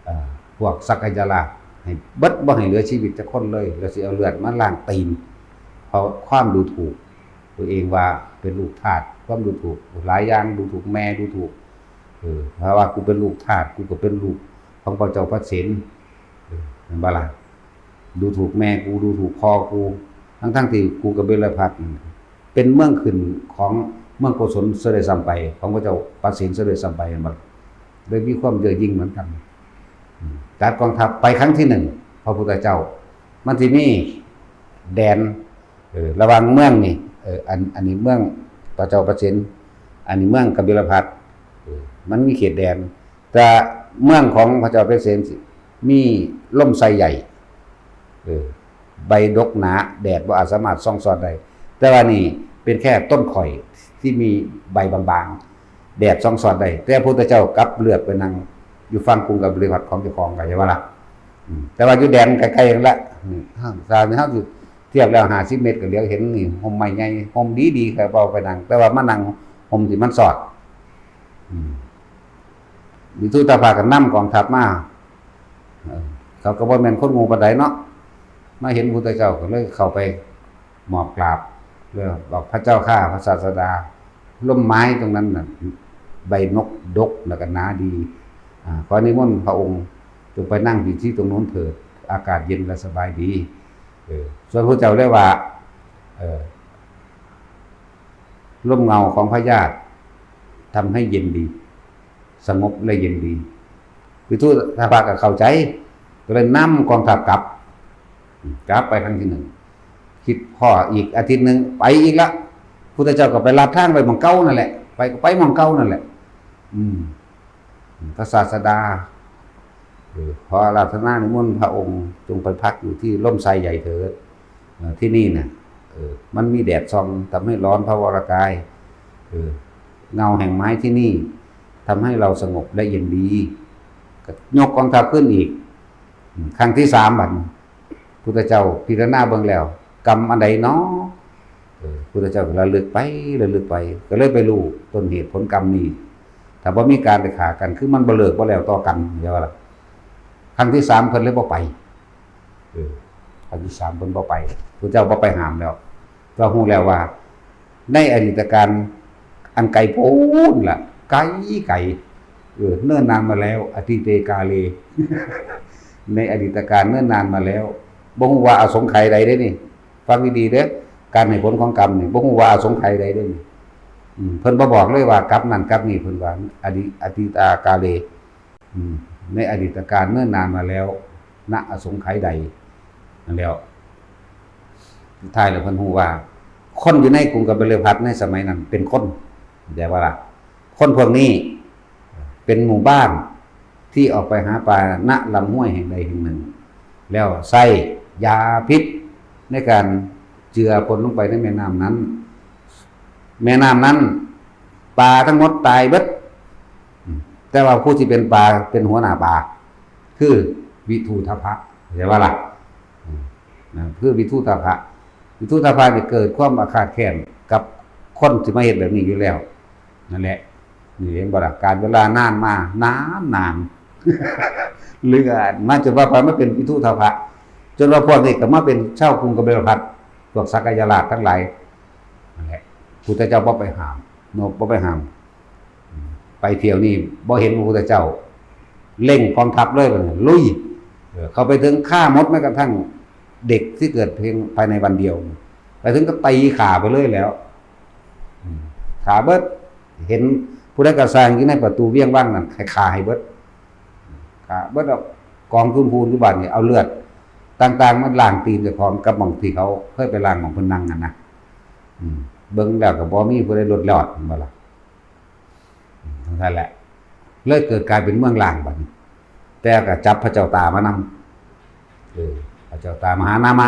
ເອີ ພວກສັກກະຍະລາດໃຫ້ເບິດ ບໍ່ໃຫ້ເຫຼືອຊີວິດຈັກຄົນເລີຍ ແລ້ວຊິເອົາເລືອດມາລ້າງຕີນ ເພາະຄວາມດູຖູກຕົວເອງວ່າເປັນລູກທາດ ຄວາມດູຖູກຫຼາຍຢ່າງ ດູຖູກແມ່ ດູຖູກ ເອີ ຖ້າວ່າກູເປັນລູກທາດ ກູກໍເປັນລູກຂອງພະເຈົ້າພະເສນ ເອີ ແມ່ນບໍ່ລະ? ດູຖູກແມ່ກູ ດູຖູກພໍ່ກູ ທັງໆທີ່ກູກັບເບລະພັດ ເປັນເມືອງຂຶ້ນຂອງເມືອງໂກສົນເສີຍດ້ວຍຊ້ຳໄປ ຂອງພະເຈົ້າປະເສນເສີຍດ້ວຍຊ້ຳໄປ ແມ່ນບໍ່? ໂດຍມີຄວາມເຍີ້ອຍິ່ງເໝືອນກັນ ອືມ ຈັດກອງທັບໄປຄັ້ງທີໜຶ່ງ ພະພຸດທະເຈົ້າ ມັນຊິມີແດນ ເອີ ລະຫວ່າງເມືອງນີ້ ເອີ ອັນ ອັນນີ້ເມືອງພະເຈົ້າປະເສນ ອັນນີ້ເມືອງກະບິລະພັດ ເອີ ມັນມີເຂດແດນ ແຕ່ເມືອງຂອງພະເຈົ້າປະເສນຊິມີລົມໄຊໃຫຍ່ ເອີ ໃບດົກໜາ ແດດບໍ່ອາດສາມາດສ່ອງສອດໄດ້ ແຕ່ວ່ານີ້ເປັນແຄ່ຕົ້ນຂ້ອຍທີ່ມີໃບບາງໆ ແດດສ່ອງສອດໄດ້ ແຕ່ພະພຸດທະເຈົ້າກັບເລືອກໄປນັ່ງຢູ່ຝັ່ງກຸງກະບິລະພັດຂອງເຈົ້າຂອງ ເຂົ້າໃຈບໍ່ລະ? ອືມ ແຕ່ວ່າຢູ່ແດນໃກ້ໆນັ້ນລະ ອືມ ຖ້າເຮົາຊິທຽບແລ້ວຫ້າສິບເມັດ ກໍຫຼຽວເຫັນນີ້ ຮົ່ມໄມ້ໃຫຍ່ ຮົ່ມດີໆ ເຂົາເອົາໄປນັ່ງ ແຕ່ວ່າມານັ່ງຮົ່ມທີ່ມັນສອດ ອືມ ວິທູດທະພະກໍນຳກອງທັບມາ ເອີ ເຂົາກໍບໍ່ແມ່ນຄົນໂງ່ປານໃດເນາະ ມາເຫັນພະພຸດທະເຈົ້າກໍເລີຍເຂົ້າໄປ ໝອບກາບ ແລ້ວບອກ ພະເຈົ້າຂ້າ ພະສາສະດາ ລົມໄມ້ຕົງນັ້ນນະ ໃບນົກດົກ ແລ້ວກໍໜາດີ ອາ ຂໍນິມົນພະອົງຈົ່ງໄປນັ່ງຢູ່ທີ່ຕົງໂນ້ນເຖີດ ອາກາດເຢັນ ແລະ ສະບາຍດີ. ເອີ ສ່ວນພະເຈົ້າເລີຍວ່າ ເອີ ລົມເງົາຂອງພະຍາດທຳໃຫ້ເຢັນດີ ສະຫງົບ ແລະ ເຢັນດີ. ວິທູດທະພະກໍເຂົ້າໃຈ ກໍເລີຍນຳກອງທັບກັບ ກັບໄປຄັ້ງທີໜຶ່ງ ຄິດພໍ້ອີກອາທິດໜຶ່ງ ໄປອີກລະ ພຸດທະເຈົ້າກໍໄປລັດທາງໄປໝ່ອງເກົ່ານັ້ນແຫຼະ ໄປກໍໄປໝ່ອງເກົ່ານັ້ນແຫຼະ ອືມ ພະສາສະດາ ເອີ ຂໍອາລາທະນານິມົນພະອົງຈົ່ງໄປພັກຢູ່ທີ່ລົມໄຊໃຫຍ່ເຖີດ ເອີ ທີ່ນີ້ນະ ເອີ ມັນມີແດດສ່ອງ ທຳໃຫ້ຮ້ອນພະວະລະກາຍ ເອີ ເງົາແຫ່ງໄມ້ທີ່ນີ້ ທຳໃຫ້ເຮົາສະຫງົບ ແລະ ເຢັນດີ ກໍຍົກກອງທັບຂຶ້ນອີກ ອືມ ຄັ້ງທີສາມ ບັດນີ້ ພຸດທະເຈົ້າພິຈາລະນາເບິ່ງແລ້ວ ກຳອັນໃດນໍ? ເອີ ພຸດທະເຈົ້າກໍລະລຶກໄປ ລະລຶກໄປ ກໍເລີຍໄປຮູ້ຕົ້ນເຫດຜົນກຳນີ້ ຖ້າບໍ່ມີການໄດ້ຂ້າກັນ ຄືມັນບໍ່ເລີກບໍ່ແລ້ວຕໍ່ກັນ ເຫັນບໍ່ລະ? ຄັ້ງທີສາມເພິ່ນເລີຍບໍ່ໄປ ເອີ ຄັ້ງທີສາມເພິ່ນບໍ່ໄປ ພະເຈົ້າບໍ່ໄປຫ້າມແລ້ວ ເພາະຮູ້ແລ້ວວ່າ ໃນອະດີດຕະການອັນໄກໂພ້ນລະ ໄກ ໄກ ເອີ ເນີນນານມາແລ້ວ ອະຕິເຕກາເລ ໃນອະດີດຕະການເນີນນານມາແລ້ວ ບໍ່ຮູ້ວ່າອະສົງໄຂໃດເດ້ນີ້ ຟັງດີໆເດີ້ ການໃຫ້ຜົນຂອງກຳນີ້ ບໍ່ຮູ້ວ່າອະສົງໄຂໃດເດ້ນີ້ ອືມ ເພິ່ນບໍ່ບອກເລີຍວ່າກັບນັ້ນກັບນີ້ ເພິ່ນວ່າ ອະດີ ອະຕິຕາກາເລ ອືມ ໃນອະດີດຕະການເນີນນານມາແລ້ວ ນະອະສົງໄຂໃດ ນັ້ນແຫຼ້ວ ສຸດທ້າຍແລ້ວເພິ່ນຮູ້ວ່າ ຄົນຢູ່ໃນກຸງກະບິລະພັດໃນສະໄໝນັ້ນເປັນຄົນ ເຂົ້າໃຈບໍ່ລະ? ຄົນພວກນີ້ເປັນໝູ່ບ້ານທີ່ອອກໄປຫາປາ ນະ ລຳຫ້ວຍແຫ່ງໃດແຫ່ງໜຶ່ງ ແລ້ວໃຊ້ຢາພິດໃນການເຈືອພົ່ນລົງໄປໃນແມ່ນ້ຳນັ້ນ ແມ່ນ້ຳນັ້ນ ປາທັງໝົດຕາຍເບິດ ອືມ ແຕ່ວ່າຜູ້ທີ່ເປັນປາ ເປັນຫົວໜ້າປາ ຄືວິທຸຕະພະ ເຫັນບໍ່ລະ? ອືມ ນັ້ນຄືວິທຸຕະພະ ວິທຸຕະພະນີ້ເກີດຄວາມອາຄາດແຄ້ນກັບຄົນທີ່ມາເຮັດແບບນີ້ຢູ່ແລ້ວ ນັ້ນແຫຼະ ນີ້ເຫັນບໍ່ລະ? ການເວລານານມາ ນານໆ ເລື່ອນມາຈົນວ່າໄປມາເປັນວິທຸຕະພະ ຈົນວ່າພວກນີ້ກໍມາເປັນຊາວກຸງກະບິລະພັດ ພວກສັກກະຍະລາດທັງຫຼາຍ ນັ້ນແຫຼະ ພຸດທະເຈົ້າບໍ່ໄປຫ້າມເນາະ ບໍ່ໄປຫ້າມ ອືມ ໄປທ່ຽວນີ້ບໍ່ເຫັນພະພຸດທະເຈົ້າ ເລັ່ງກອງທັບເລີຍ ບາດນີ້ລຸຍ ເອີ ເຂົ້າໄປເຖິງຂ້າໝົດ ແມ້ກະທັ່ງເດັກທີ່ເກີດພຽງພາຍໃນວັນດຽວ ໄປເຖິງກໍຕີຂ້າໄປເລີຍແລ້ວ ອືມ ຂ້າເບິດ ເຫັນຜູ້ໃດກໍຊ່າງຢູ່ໃນປະຕູວຽງວັງນັ້ນ ໃຫ້ຂ້າໃຫ້ເບິດ ຂ້າເບິດ ເອົາກອງທຶນພູນຢູ່ບາດນີ້ ເອົາເລືອດຕ່າງໆມາລ້າງຕີນເຈົ້າຂອງ ກັບໝ່ອງທີ່ເຂົາເຄີຍໄປລ້າງ ໝ່ອງເພິ່ນນັ່ງຫັ້ນນະ ອືມ ເບິ່ງແລ້ວກໍບໍ່ມີຜູ້ໃດຫຼຸດລອດ ແມ່ນບໍ່ລະ? ອືມ ຈັ່ງຊັ້ນແຫຼະ ເລີຍເກີດກາຍເປັນເມືອງລ້າງບາດນີ້ ແຕ່ກໍຈັບພະເຈົ້າຕາມານຳ ເອີ ພະເຈົ້າຕາມະຫານາມະ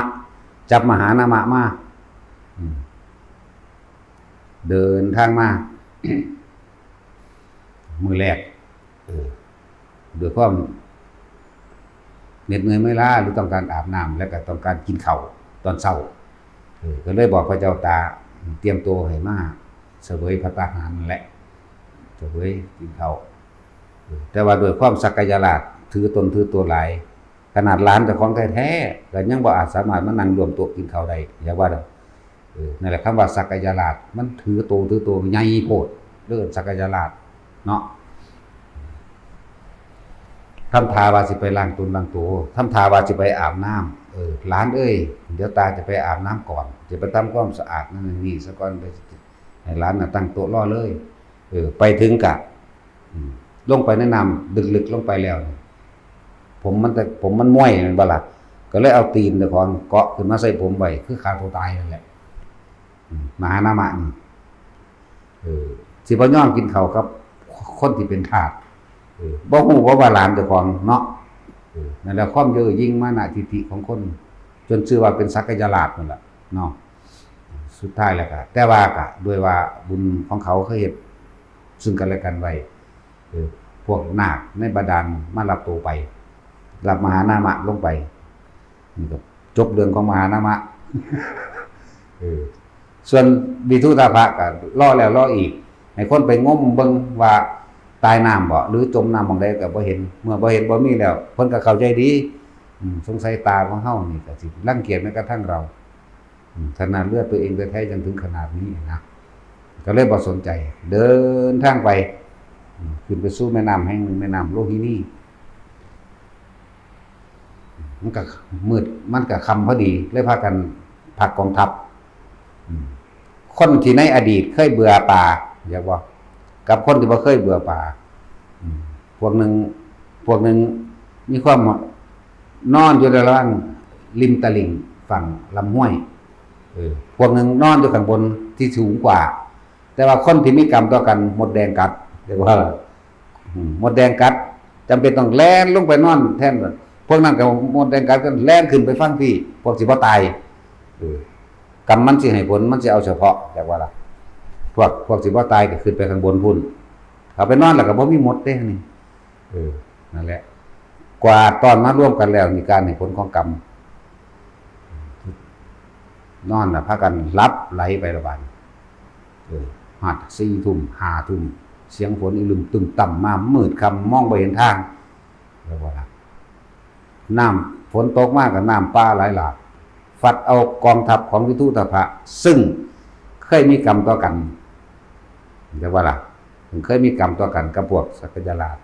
ຈັບມະຫານາມະມາ ອືມ ເດີນທາງມາ ມື້ແລກ ເອີ ດ້ວຍຄວາມເໜື່ອຍເມື່ອຍລ້າ ຫຼືຕ້ອງການອາບນ້ຳ ແລະກໍຕ້ອງການກິນເຂົ້າຕອນເຊົ້າ ເອີ ກໍເລີຍບອກພະເຈົ້າຕາ ຕຽມໂຕໃຫ້ມາສະເຫວີຍພັດຕາຫານນັ້ນແຫຼະ ສະເຫວີຍກິນເຂົ້າ ເອີ ແຕ່ວ່າດ້ວຍຄວາມສັກກະຍະລາດ ຖືຕົນຖືຕົວຫຼາຍ ຂະໜາດຫຼານເຈົ້າຂອງແທ້ໆ ກໍຍັງບໍ່ອາດສາມາດມານັ່ງຮ່ວມໂຕະກິນເຂົ້າໄດ້ ຢ່າວ່າ ເອີ ນັ້ນແຫຼະ ຄຳວ່າສັກກະຍະລາດ ມັນຖືໂຕ ຖືໂຕໃຫຍ່ໂພດ ເອີ້ນສັກກະຍະລາດເນາະ ທຳທ່າວ່າຊິໄປລ້າງຕົນລ້າງໂຕ ທຳທ່າວ່າຊິໄປອາບນ້ຳ ເອີ ຫຼານເອີຍ ດຽວຕາຈະໄປອາບນ້ຳກ່ອນ ຈະໄປທຳຄວາມສະອາດນັ້ນນີ້ສາກ່ອນ ໃຫ້ຫຼານນະຕັ້ງໂຕະລໍເລີຍ ເອີ ໄປເຖິງກະ ອືມ ລົງໄປໃນນ້ຳເລິກໆລົງໄປແລ້ວ ຜົມມັນ ຜົມມັນມ້ວຍແມ່ນບໍ່ລະ? ກໍເລີຍເອົາຕີນເຈົ້າຂອງເກາະຂຶ້ນມາໃສ່ຜົມໄວ້ ຄືຂ້າຕົວຕາຍນັ້ນແຫຼະ ອືມ ມະຫານາມະນີ້ ເອີ ຊິບໍ່ຍອມກິນເຂົ້າກັບຄົນທີ່ເປັນທາດ ເອີ ບໍ່ຮູ້ບໍ່ວ່າຫຼານເຈົ້າຂອງເນາະ ເອີ ນັ້ນແຫຼະ ຄວາມເຍີ້ອຍິ່ງມານະທິດຖິຂອງຄົນ ຈົນຊື່ວ່າເປັນສັກກະຍະລາດນັ້ນແຫຼະເນາະ ສຸດທ້າຍແລ້ວກະ ແຕ່ວ່າກະດ້ວຍວ່າບຸນຂອງເຂົາເຄີຍເຮັດ ຊຶ່ງກັນແລະກັນໄວ້ ເອີ ພວກນາກໃນບາດານມາຮັບໂຕໄປ ຮັບມະຫານາມະລົງໄປ ນີ້ກໍຈົບເລື່ອງຂອງມະຫານາມະ ເອີ ສ່ວນວິທຸຕາພະກໍລໍແລ້ວລໍອີກ ໃຫ້ຄົນໄປງົມເບິ່ງວ່າຕາຍນ້ຳບໍ ຫຼືຈົມນ້ຳໝ່ອງໃດກໍບໍ່ເຫັນ ເມື່ອບໍ່ເຫັນບໍ່ມີແລ້ວ ເພິ່ນກໍເຂົ້າໃຈດີ ອືມ ສົງໄສຕາຂອງເຮົານີ້ກໍຊິລັງກຽດແມ້ກະທັ່ງເຮົາ ອືມ ຂະໜາດເລືອດຕົວເອງແທ້ໆຍັງເຖິງຂະໜາດນີ້ນະ ກໍເລີຍບໍ່ສົນໃຈ ເດີນທາງໄປ ອືມ ຂຶ້ນໄປສູ່ແມ່ນ້ຳແຫ່ງໜຶ່ງ ແມ່ນ້ຳໂລຫິນີ ມັນກໍມືດ ມັນກໍຄ່ຳພໍດີ ເລີຍພາກັນພັກກອງທັບ ອືມ ຄົນທີ່ໃນອະດີດເຄີຍເບື່ອປາ ຢາກບໍ່ ກັບຄົນທີ່ບໍ່ເຄີຍເບື່ອປາ ອືມ ພວກໜຶ່ງ ພວກໜຶ່ງມີຄວາມ ນອນຢູ່ລະຫວ່າງລິມຕະລິ່ງຝັ່ງລຳຫ້ວຍ ເອີ ພວກໜຶ່ງນອນຢູ່ຂ້າງບົນທີ່ສູງກວ່າ ແຕ່ວ່າຄົນທີ່ມີກຳຕໍ່ກັນ ມົດແດງກັດ ເອີ້ນວ່າ ອືມ ມົດແດງກັດ ຈຳເປັນຕ້ອງແລ່ນລົງໄປນອນແທນ ພວກນັ້ນກໍມົດແດງກັດກໍແລ່ນຂຶ້ນໄປຝັ່ງພີ້ ພວກຊິບໍ່ຕາຍ ເອີ ກຳມັນຊິໃຫ້ຜົນ ມັນຊິເອົາສະເພາະ ຈັກວ່າລະ ພວກ ພວກຊິບໍ່ຕາຍກໍຂຶ້ນໄປຂ້າງບົນພຸ້ນ ເຂົາໄປນອນແລ້ວກໍບໍ່ມີມົດເດ້ນີ້ ເອີ ນັ້ນແຫຼະ ກວາດຕ້ອນມາລວມກັນແລ້ວ ມີການໃຫ້ຜົນຂອງກຳ ນອນລະພາກັນຫຼັບໄຫຼໄປລະບາດນີ້ ເອີ ຮອດສີ່ທຸ່ມ ຫ້າທຸ່ມ ສຽງຝົນອີລຶມຕຶມຕ່ຳມາ ມືດຄ່ຳມອງບໍ່ເຫັນທາງ ແລ້ວວ່າ ນ້ຳຝົນຕົກມາກໍນ້ຳປ່າໄຫຼຫຼາກ ພັດເອົາກອງທັບຂອງວິທູທະພະ ຊຶ່ງເຄີຍມີກຳຕໍ່ກັນ ແລ້ວວ່າ ເຄີຍມີກຳຕໍ່ກັນກັບພວກສັກກະຍະລາດ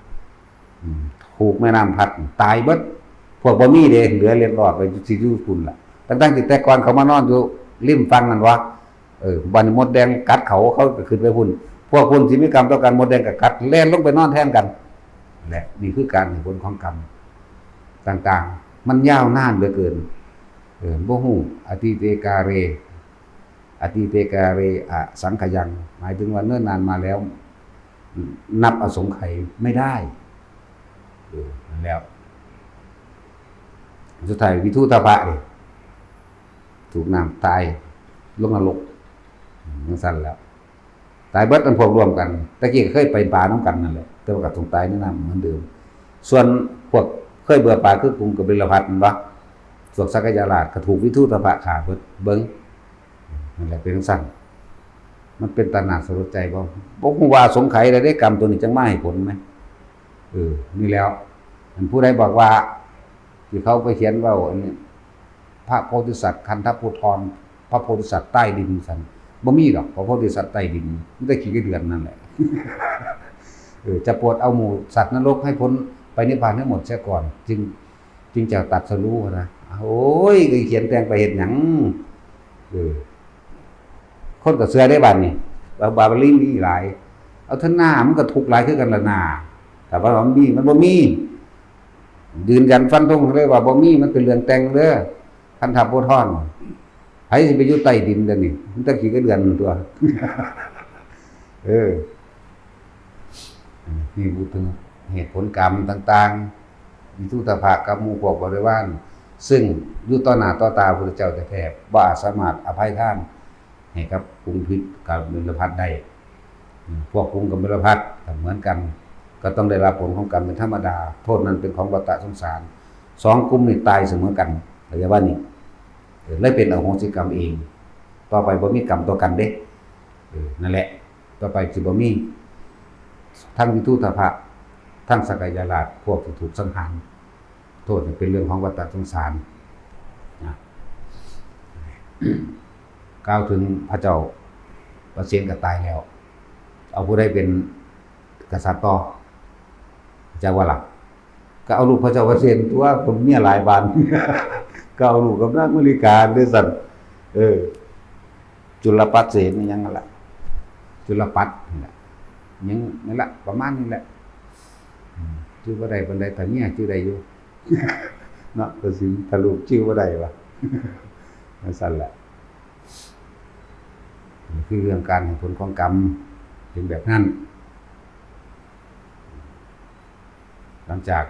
ອືມ ຖືກແມ່ນ້ຳພັດຕາຍເບິດ ພວກບໍ່ມີເດ້ ເຫຼືອເລັດລອດໄວ້ ຊິຢູ່ພຸ້ນລະ ທັງໆທີ່ແຕ່ກ່ອນເຂົາມານອນຢູ່ລິມຝັ່ງນັ້ນວະ ເອີ ບັດນີ້ມົດແດງກັດເຂົາ ເຂົາກໍຂຶ້ນໄປພຸ້ນ ພວກພຸ້ນຊິມີກຳຕໍ່ກັນ ມົດແດງກໍກັດ ແລ່ນລົງໄປນອນແທນກັນ ແລະ ນີ້ຄືການໃຫ້ຜົນຂອງກຳຕ່າງໆ ມັນຍາວນານເຫຼືອເກີນ ເອີ ບໍ່ຮູ້ ອະຕິເຕກາເຣ ອະຕິເຕກາເຣ ອະສັງຂະຍັງ ໝາຍເຖິງວ່າເນີນນານມາແລ້ວ ນັບອະສົງໄຂໄມ່ໄດ້ ເອີ ນັ້ນແຫຼະ ສຸດທ້າຍວິທູທະພະເດ້ ຖືກນ້ຳຕາຍລົງນະລົກ ຈັ່ງຊັ້ນແຫຼະ ຕາຍເບິດ ອັນພວກລວມກັນ ແຕ່ກີ້ກໍເຄີຍໄປປານຳກັນນັ້ນແຫຼະ ແຕ່ວ່າກໍຕ້ອງຕາຍໃນນ້ຳເໝືອນເດີມ ສ່ວນພວກເຄີຍເບື່ອປາຄືກຸງກະບິລະພັດ ແມ່ນບໍ່? ພວກສັກກະຍະລາດກໍຖືກວິທູທະພະຂ້າເບິດ ເບິ່ງ ນັ້ນແຫຼະ ເປັນຈັ່ງຊັ້ນ ມັນເປັນຕາໜ້າສະຫຼົດໃຈບໍ່? ບໍ່ຮູ້ວ່າອະສົງໄຂໃດເດ້ ກຳໂຕນີ້ຈັ່ງມາໃຫ້ຜົນແມ? ເອີ ນີ້ແຫຼະ ອັນຜູ້ໃດບອກວ່າ ທີ່ເຂົາໄປຂຽນເວົ້າອັນນີ້ ພະໂພທິສັດຄັນທະພູທອນ ພະໂພທິສັດໃຕ້ດິນຊັ້ນ ບໍ່ມີດອກ ພະໂພທິສັດໃຕ້ດິນ ມີແຕ່ຂີ້ໄສ້ເດືອນນັ້ນແຫຼະ ເອີ ຈະໂປດເອົາໝູ່ສັດນະລົກໃຫ້ພົ້ນໄປນິບພານໃຫ້ໝົດເສຍກ່ອນ ຈຶ່ງ ຈຶ່ງຈະຕັດສະຮູ້ນະ ໂອ້ຍ ໄປຂຽນແຕ່ງໄປເຮັດຫຍັງ ເອີ ຄົນກໍເຊື່ອເດ້ບາດນີ້ ວ່າບາບາລີມີຫຼາຍ ເອົາເຖິງໜ້າມັນກໍທຸກຫຼາຍຄືກັນລະນາ ຖ້າວ່າມັນມີ ມັນບໍ່ມີ ຢືນຢັນຟັນທົງເລີຍວ່າບໍ່ມີ ມັນເປັນເລື່ອງແຕ່ງເດີ ຄັນທະພູທອນ ໃຜຊິໄປຢູ່ໃຕ້ດິນດຽວນີ້ ມີແຕ່ຂີ້ໄສ້ເດືອນຕົວະ ເອີ ນີ້ເວົ້າເຖິງເຫດຜົນກຳຕ່າງໆ ວິທູທະພະກັບໝູ່ພວກບໍລິວານ ຊຶ່ງຢູ່ຕໍ່ໜ້າຕໍ່ຕາພະພຸດທະເຈົ້າແທ້ໆ ບໍ່ອາດສາມາດອະໄພທານ ໃຫ້ກັບກຸງພິດກະບິລະພັດໄດ້ ອືມ ພວກກຸງກະບິລະພັດກໍເໝືອນກັນ ກໍຕ້ອງໄດ້ຮັບຜົນຂອງກຳເປັນທຳມະດາ ໂທດນັ້ນເປັນຂອງວັດຕະສົງສານ ສອງກຸ່ມນີ້ຕາຍສະເໝີກັນ ເຂົາເອີ້ນວ່ານີ້ ເອີ ເລີຍເປັນອະໂຫສິກຳເອງ ຕໍ່ໄປບໍ່ມີກຳຕໍ່ກັນເດ້ ເອີ ນັ້ນແຫຼະ ຕໍ່ໄປຊິບໍ່ມີ ທັງວິທູທະພະ ທັງສັກກະຍະລາດ ພວກທີ່ຖືກສັງຫານ ໂທດນີ້ເປັນເລື່ອງຂອງວັດຕະສົງສານນະ ກ່າວເຖິງພະເຈົ້າປະເສນກໍຕາຍແລ້ວ ເອົາຜູ້ໃດເປັນກະສັດຕໍ່ ເຈົ້າວ່າລະ ກໍເອົາລູກພະເຈົ້າປະເສນຕົວະ ເປັນເມຍຫຼາຍບາດ ກໍເອົາລູກກັບນາງມະລິກາເດ້ຊັ້ນ ເອີ ຈຸລະປັດເສນ ອີຫຍັງນັ້ນລະ ຈຸລະປັດນີ້ລະ ຫຍັງນັ້ນລະ ປະມານນີ້ແຫຼະ ອືມ ຈື່ບໍ່ໄດ້ປານໃດ ແຕ່ເມຍຈື່ໄດ້ຢູ່ ເນາະ ກໍຊິທະລຸຈື່ບໍ່ໄດ້ວະ ຈັ່ງຊັ້ນແຫຼະ ນີ້ຄືເລື່ອງການໃຫ້ຜົນຂອງກຳ ເປັນແບບນັ້ນ ຫຼັງຈາກ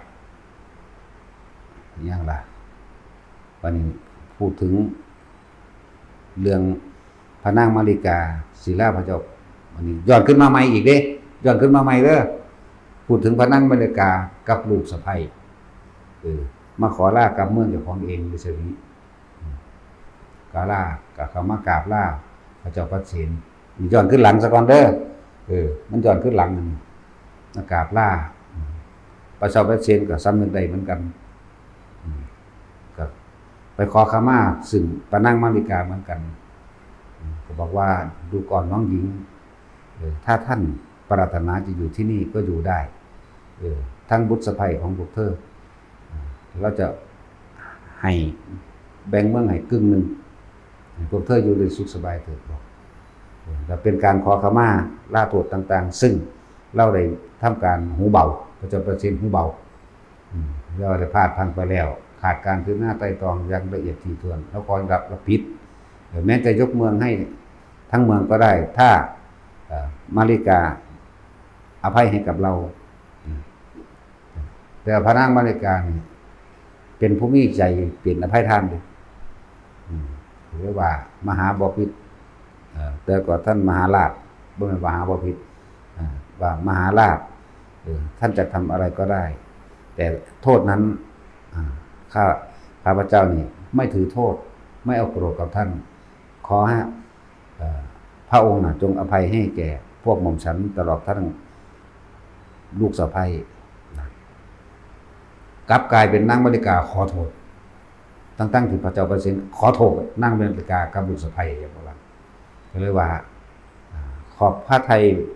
ອີຫຍັງລະ ບາດນີ້ ພູດເຖິງເລື່ອງພະນາງມາລິກາ ສີລາພະເຈົ້າ ບາດນີ້ ຍ້ອນຂຶ້ນມາໃໝ່ອີກເດ້ ຍ້ອນຂຶ້ນມາໃໝ່ເດີ ພູດເຖິງພະນາງມາລິກາກັບລູກສະໃພ້ ເອີ ມາຂໍລາກັບເມືອງເຈົ້າຂອງເອງ ເດຊະວິ ກາລາ ກະເຂົ້າມາກາບລາພະເຈົ້າປະເສນ ຍ້ອນຄືນຫຼັງສາກ່ອນເດີ ເອີ ມັນຍ້ອນຄືນຫຼັງ ມາກາບລາ ພະເຈົ້າປະເສນກໍສຳນຶກໄດ້ເໝືອນກັນ ກໍໄປຂໍຂະມາຊຶ່ງພະນາງມາລິກາເໝືອນກັນ ກໍບອກວ່າ ດູກອ່ອນນ້ອງຍິງ ເອີ ຖ້າທ່ານປະລາດຖະໜາຈະຢູ່ທີ່ນີ້ກໍຢູ່ໄດ້ ເອີ ທັງບຸດສະໃພ້ຂອງພວກເທີ ເອີ ລາວຈະໃຫ້ແບ່ງເມືອງໃຫ້ກຶ່ງໜຶ່ງ ໃຫ້ພວກເທີຢູ່ໄດ້ສຸກສະບາຍເທີດ ເອີ ແລະເປັນການຂໍຂະມາລາໂທດຕ່າງໆ ຊຶ່ງລາວໄດ້ທຳການຫູເບົາ ພະເຈົ້າປະເສນຫູເບົາ ອືມ ລາວໄດ້ພາດພັ້ງໄປແລ້ວ ຂາດການພິຈາລະນາໄຕ່ຕອງຢ່າງລະອຽດຖີ່ຖ້ວນ ລາວຂໍຮັບ ຮັບຜິດ ເອີ ແມ້ຈະຍົກເມືອງໃຫ້ທັງເມືອງກໍໄດ້ ຖ້າ ເອີ ມາລິກາອະໄພໃຫ້ກັບລາວ ອືມ ແຕ່ວ່າພະນາງມາລິການີ້ເປັນຜູ້ມີໃຈເປັນອະໄພທານເດ້ ອືມ ເອີ້ນວ່າມະຫາບໍພິດ ເອີ ແຕ່ກໍທ່ານມະຫາລາດ ບໍ່ແມ່ນມະຫາບໍພິດ ເອີ ວ່າມະຫາລາດ ເອີ ທ່ານຈະທຳອະໄລກໍໄດ້ ແຕ່ໂທດນັ້ນ ອາ ຂ້າ ຂ້າພະເຈົ້ານີ້ໄມ່ຖືໂທດ ໄມ່ເອົາໂກດກັບທ່ານ ຂໍໃຫ້ ເອີ ພະອົງນະ ຈົ່ງອະໄພໃຫ້ແກ່ພວກໝ່ອມສັນ ຕະຫຼອດທັງ ລູກສະໃພ້ນະ ກັບກາຍເປັນນາງມາລິກາຂໍໂທດ ທັງໆທີ່ພະເຈົ້າໄປເຊັນຂໍໂທດນາງມາລິກາກັບລູກສະໃພ້ ຢ່າງວ່າ ກໍເລີຍວ່າ ອາ ຂອບພະໄທ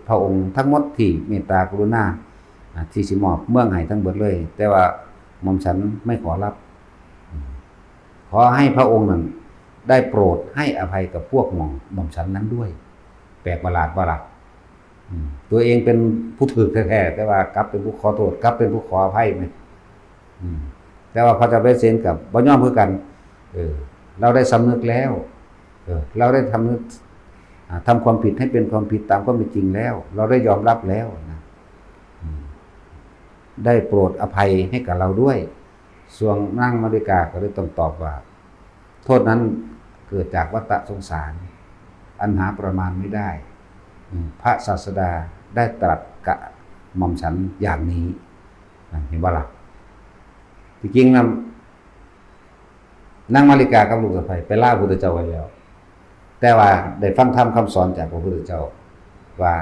ພະອົງທັງໝົດທີ່ເມດຕາກະລຸນາ ອາ ທີ່ຊິມອບເມືອງໃຫ້ທັງເບິດເລີຍ ແຕ່ວ່າໝ່ອມສັນໄມ່ขอรับ ขอให้พระองค์นั้นได้โปรดให้อภัยกับพวกหม่อม หม่อมฉันนั้นด้วย แปลกประหลาดบ่ล่ะ? อืม ตัวเองเป็นผู้ถูกแท้ๆ แต่ว่ากลับเป็นผู้ขอโทษ กลับเป็นผู้ขออภัยแหม อืม แต่ว่าพระเจ้าเปเซนก็บ่ยอมคือกัน เออ เราได้สำนึกแล้ว เออ เราได้ทำนึก อ่า ทำความผิดให้เป็นความผิดตามความเป็นจริงแล้ว เราได้ยอมรับแล้วนะ อืม ได้โปรดอภัยให้กับเราด้วย ສ່ວນນາງມາລິກາກໍເລີຍຕ້ອງຕອບວ່າ ໂທດນັ້ນເກີດຈາກວັດຕະສົງສານ ອັນຫາປະມານໄມ່ໄດ້ ອາ ພະສາດສະດາໄດ້ຕລັດກະໝ່ອມສັນຢ່າງນີ້ ນະ ເຫັນບໍ່ລະ? ທີ່ຈິງນະ ນາງມາລິກາກັບລູກສະໃພ້ໄປລາພະພຸດທະເຈົ້າໄວ້ແລ້ວ ແຕ່ວ່າໄດ້ຟັງທຳຄຳສອນຈາກພະພຸດທະເຈົ້າວ່າ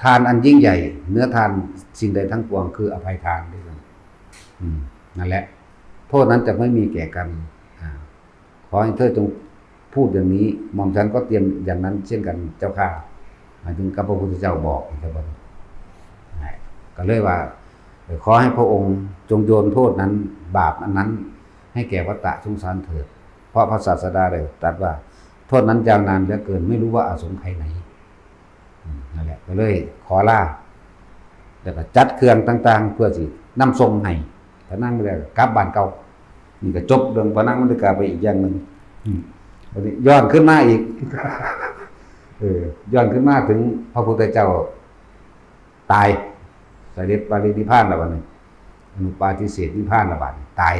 ທານອັນຍິ່ງໃຫຍ່ເໜືອທານສິ່ງໃດທັງປວງ ຄືອະໄພທານເດ້. ອືມ ນັ້ນແຫຼະ ໂທດນັ້ນຈະໄມ່ມີແກ່ກັນ ອາ ຂໍໃຫ້ເທີຈົ່ງພູດຢ່າງນີ້ ໝ່ອມສັນກໍຕຽມຢ່າງນັ້ນເຊັ່ນກັນເຈົ້າຂ້າ ໝາຍເຖິງກັບພະພຸດທະເຈົ້າບອກ ເຫັນບໍ່? ກໍເລີຍວ່າ ຂໍໃຫ້ພະອົງຈົ່ງໂຍນໂທດນັ້ນ ບາບອັນນັ້ນ ໃຫ້ແກ່ວັດຕະສົງສານເຖີດ ເພາະພະສາດສະດາໄດ້ຕັດວ່າ ໂທດນັ້ນຍາວນານເຫຼືອເກີນ ໄມ່ຮູ້ວ່າອາສົງໄຂໄຫນ. ອືມ ນັ້ນແຫຼະ ກໍເລີຍຂໍລາ ແລ້ວກໍຈັດເຄື່ອງຕ່າງໆ ເພື່ອຊິນຳສົ່ງໃຫ້ພະນາງມາລິກາກັບບ້ານເກົ່າ. ນີ້ກໍຈົບເລື່ອງພະນາງມາລິກາໄປອີກຢ່າງໜຶ່ງ. ອືມ ບັດນີ້ຍ້ອນຂຶ້ນມາອີກ ເອີ ຍ້ອນຂຶ້ນມາເຖິງພະພຸດທະເຈົ້າຕາຍ ສະເດັດປະລິນິບພານແລ້ວບັດນີ້ ອະນຸປາທິເສດນິບພານແລ້ວບັດນີ້ ຕາຍ.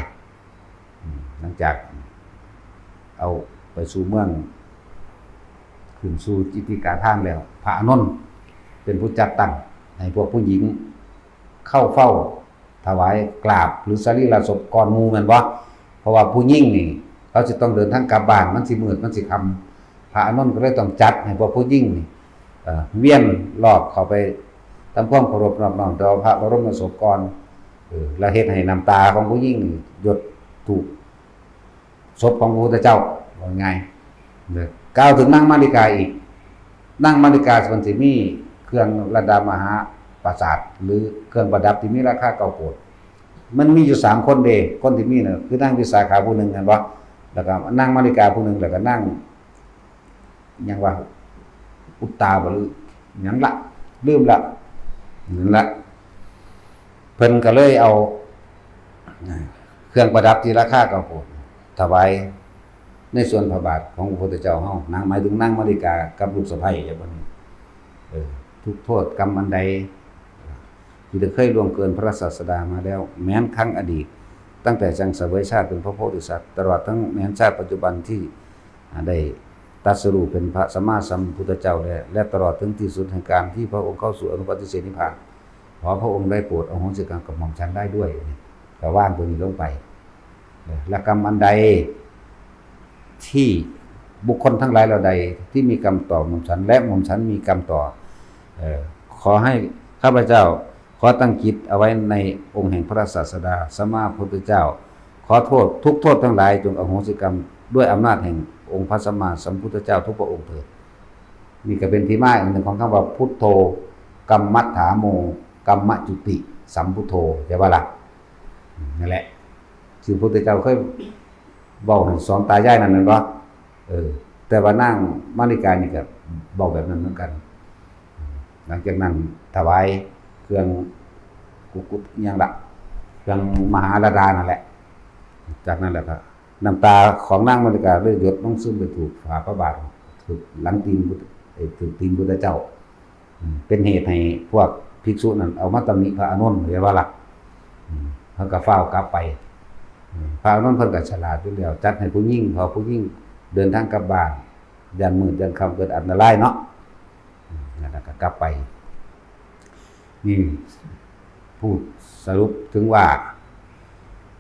ອືມ ຫຼັງຈາກເອົາໄປສູ່ເມືອງ ຂຶ້ນສູ່ຈິດຕິກາທານແລ້ວ ພະອານົນເປັນຜູ້ຈັດຕັ້ງໃຫ້ພວກຜູ້ຍິງເຂົ້າເຝົ້າຖວາຍກາບ ຫຼື ສະລີລະສົບກ່ອນໝູ່ແມ່ນບໍ່? ເພາະວ່າຜູ້ຍິງນີ້ເຂົາຊິຕ້ອງເດີນທາງກັບບ້ານ ມັນຊິມືດ ມັນຊິຄ່ຳ ພະອານົນກໍເລີຍຕ້ອງຈັດໃຫ້ພວກຜູ້ຍິງນີ້ ເອີ ວຽນລອບເຂົ້າໄປທຳຄວາມເຄົາລົບນອບນ້ອມຕໍ່ພະບໍລົມສະສົບກ່ອນ ເອີ ແລ້ວເຮັດໃຫ້ນ້ຳຕາຂອງຜູ້ຍິງນີ້ຢົດທຸກສົບຂອງພະພຸດທະເຈົ້າ ວ່າງ່າຍ. ກ່າວເຖິງນາງມາລິກາອີກ ນາງມາລິກາເພິ່ນຊິມີເຄື່ອງລະດາມະຫາປາສາດ ຫຼື ເຄື່ອງປະດັບທີ່ມີລາຄາເກົ້າໂກດ ມັນມີຢູ່ສາມຄົນເດ້ ຄົນທີ່ມີນະ ຄືນາງວິສາຂາຜູ້ໜຶ່ງແມ່ນບໍ່? ແລ້ວກໍນາງມາລິກາຜູ້ໜຶ່ງ ແລ້ວກໍນາງ ຫຍັງວ່າ ອຸດຕາບໍ່ ຫຼືຫຍັງລະ ລືມລະ ນັ້ນລະ ເພິ່ນກໍເລີຍເອົາເຄື່ອງປະດັບທີ່ລາຄາເກົ້າໂກດຖວາຍໃນສ່ວນພະບາດຂອງພະພຸດທະເຈົ້າເຮົາ ນາງ ໝາຍເຖິງນາງມາລິກາກັບລູກສະໃພ້ ແລ້ວບັດນີ້ ເອີ ທຸກໂທດກຳອັນໃດ ທີ່ໄດ້ເຄີຍລ່ວງເກີນພະສາດສະດາມາແລ້ວ ແມ່ນຄັ້ງອະດີດ ຕັ້ງແຕ່ຍັງສະເຫວີຍຊາດເປັນພະໂພທິສັດ ຕະຫຼອດທັງແມ່ນຊາດປັດຈຸບັນທີ່ ອາ ໄດ້ຕັດສະຮູ້ເປັນພະສຳມາສຳພຸດທະເຈົ້າແລ້ວ ແລະ ຕະຫຼອດເຖິງທີ່ສຸດແຫ່ງການທີ່ພະອົງເຂົ້າສູ່ອະນຸປາທິເສດນິບພານ ຂໍພະອົງໄດ້ໂປດອະໂຫສິກຳກັບໝ່ອມສັນໄດ້ດ້ວຍ ກໍວາງຕົວນີ້ລົງໄປ. ແລະ ກຳອັນໃດທີ່ບຸກຄົນທັງຫຼາຍເຫຼົ່າໃດທີ່ມີກຳຕໍ່ໝ່ອມສັນ ແລະ ໝ່ອມສັນມີກຳຕໍ່ ເອີ ຂໍໃຫ້ຂ້າພະເຈົ້າ ຂໍຕັ້ງຈິດເອົາໄວ້ໃນອົງແຫ່ງພະສາດສະດາ ສຳມາພຸດທະເຈົ້າ ຂໍໂທດ ທຸກໂທດທັງຫຼາຍ ຈົ່ງອະໂຫສິກຳດ້ວຍອຳນາດແຫ່ງອົງພະສຳມາສຳພຸດທະເຈົ້າທຸກພະອົງເທີດ. ນີ້ກໍເປັນທີ່ມາອັນໜຶ່ງຂອງຄຳວ່າ ພຸດໂທ ກຳມັດຖາໂມ ກຳມະຈຸຕິ ສຳພຸດໂທ ເຫັນບໍ່ລະ? ນັ້ນແຫຼະ ທີ່ພະພຸດທະເຈົ້າເຄີຍເວົ້າໃຫ້ສອງຕາຍາຍນັ້ນແມ່ນບໍ່? ເອີ ແຕ່ວ່ານາງມາລິການີ້ກໍເວົ້າແບບນັ້ນເໝືອນກັນ. ຫຼັງຈາກນັ້ນຖວາຍເຄື່ອງກຸກຸດ ອີ່ຫຍັງລະ ເຄື່ອງມະຫາລະດານັ້ນແຫຼະ. ຈາກນັ້ນແຫຼະກໍນ້ຳຕາຂອງນາງມາລິກາໄດ້ຢົດລົງຊຶມໄປຖືກຝາພະບາດ ຖືກຫຼັງຕີນ ເອີ ຖືກຕີນພຸດທະເຈົ້າ. ອືມ ເປັນເຫດໃຫ້ພວກພິກສຸນັ້ນເອົາມາຕຳໜິພະອານົນ ເຫັນບໍ່ລະ? ອືມ ເພິ່ນກໍຟ້າວກັບໄປ. ອືມ ພະອານົນເພິ່ນກໍສະຫຼາດຢູ່ແລ້ວ ຈັດໃຫ້ຜູ້ຍິງ ເພາະຜູ້ຍິງເດີນທາງກັບບ້ານ ຢ້ານມືດຢ້ານຄ່ຳເກີດອັນຕະລາຍເນາະ. ອືມ ແລ້ວກໍກັບໄປ. ນີ້ ພູດສະຫຼຸບເຖິງວ່າ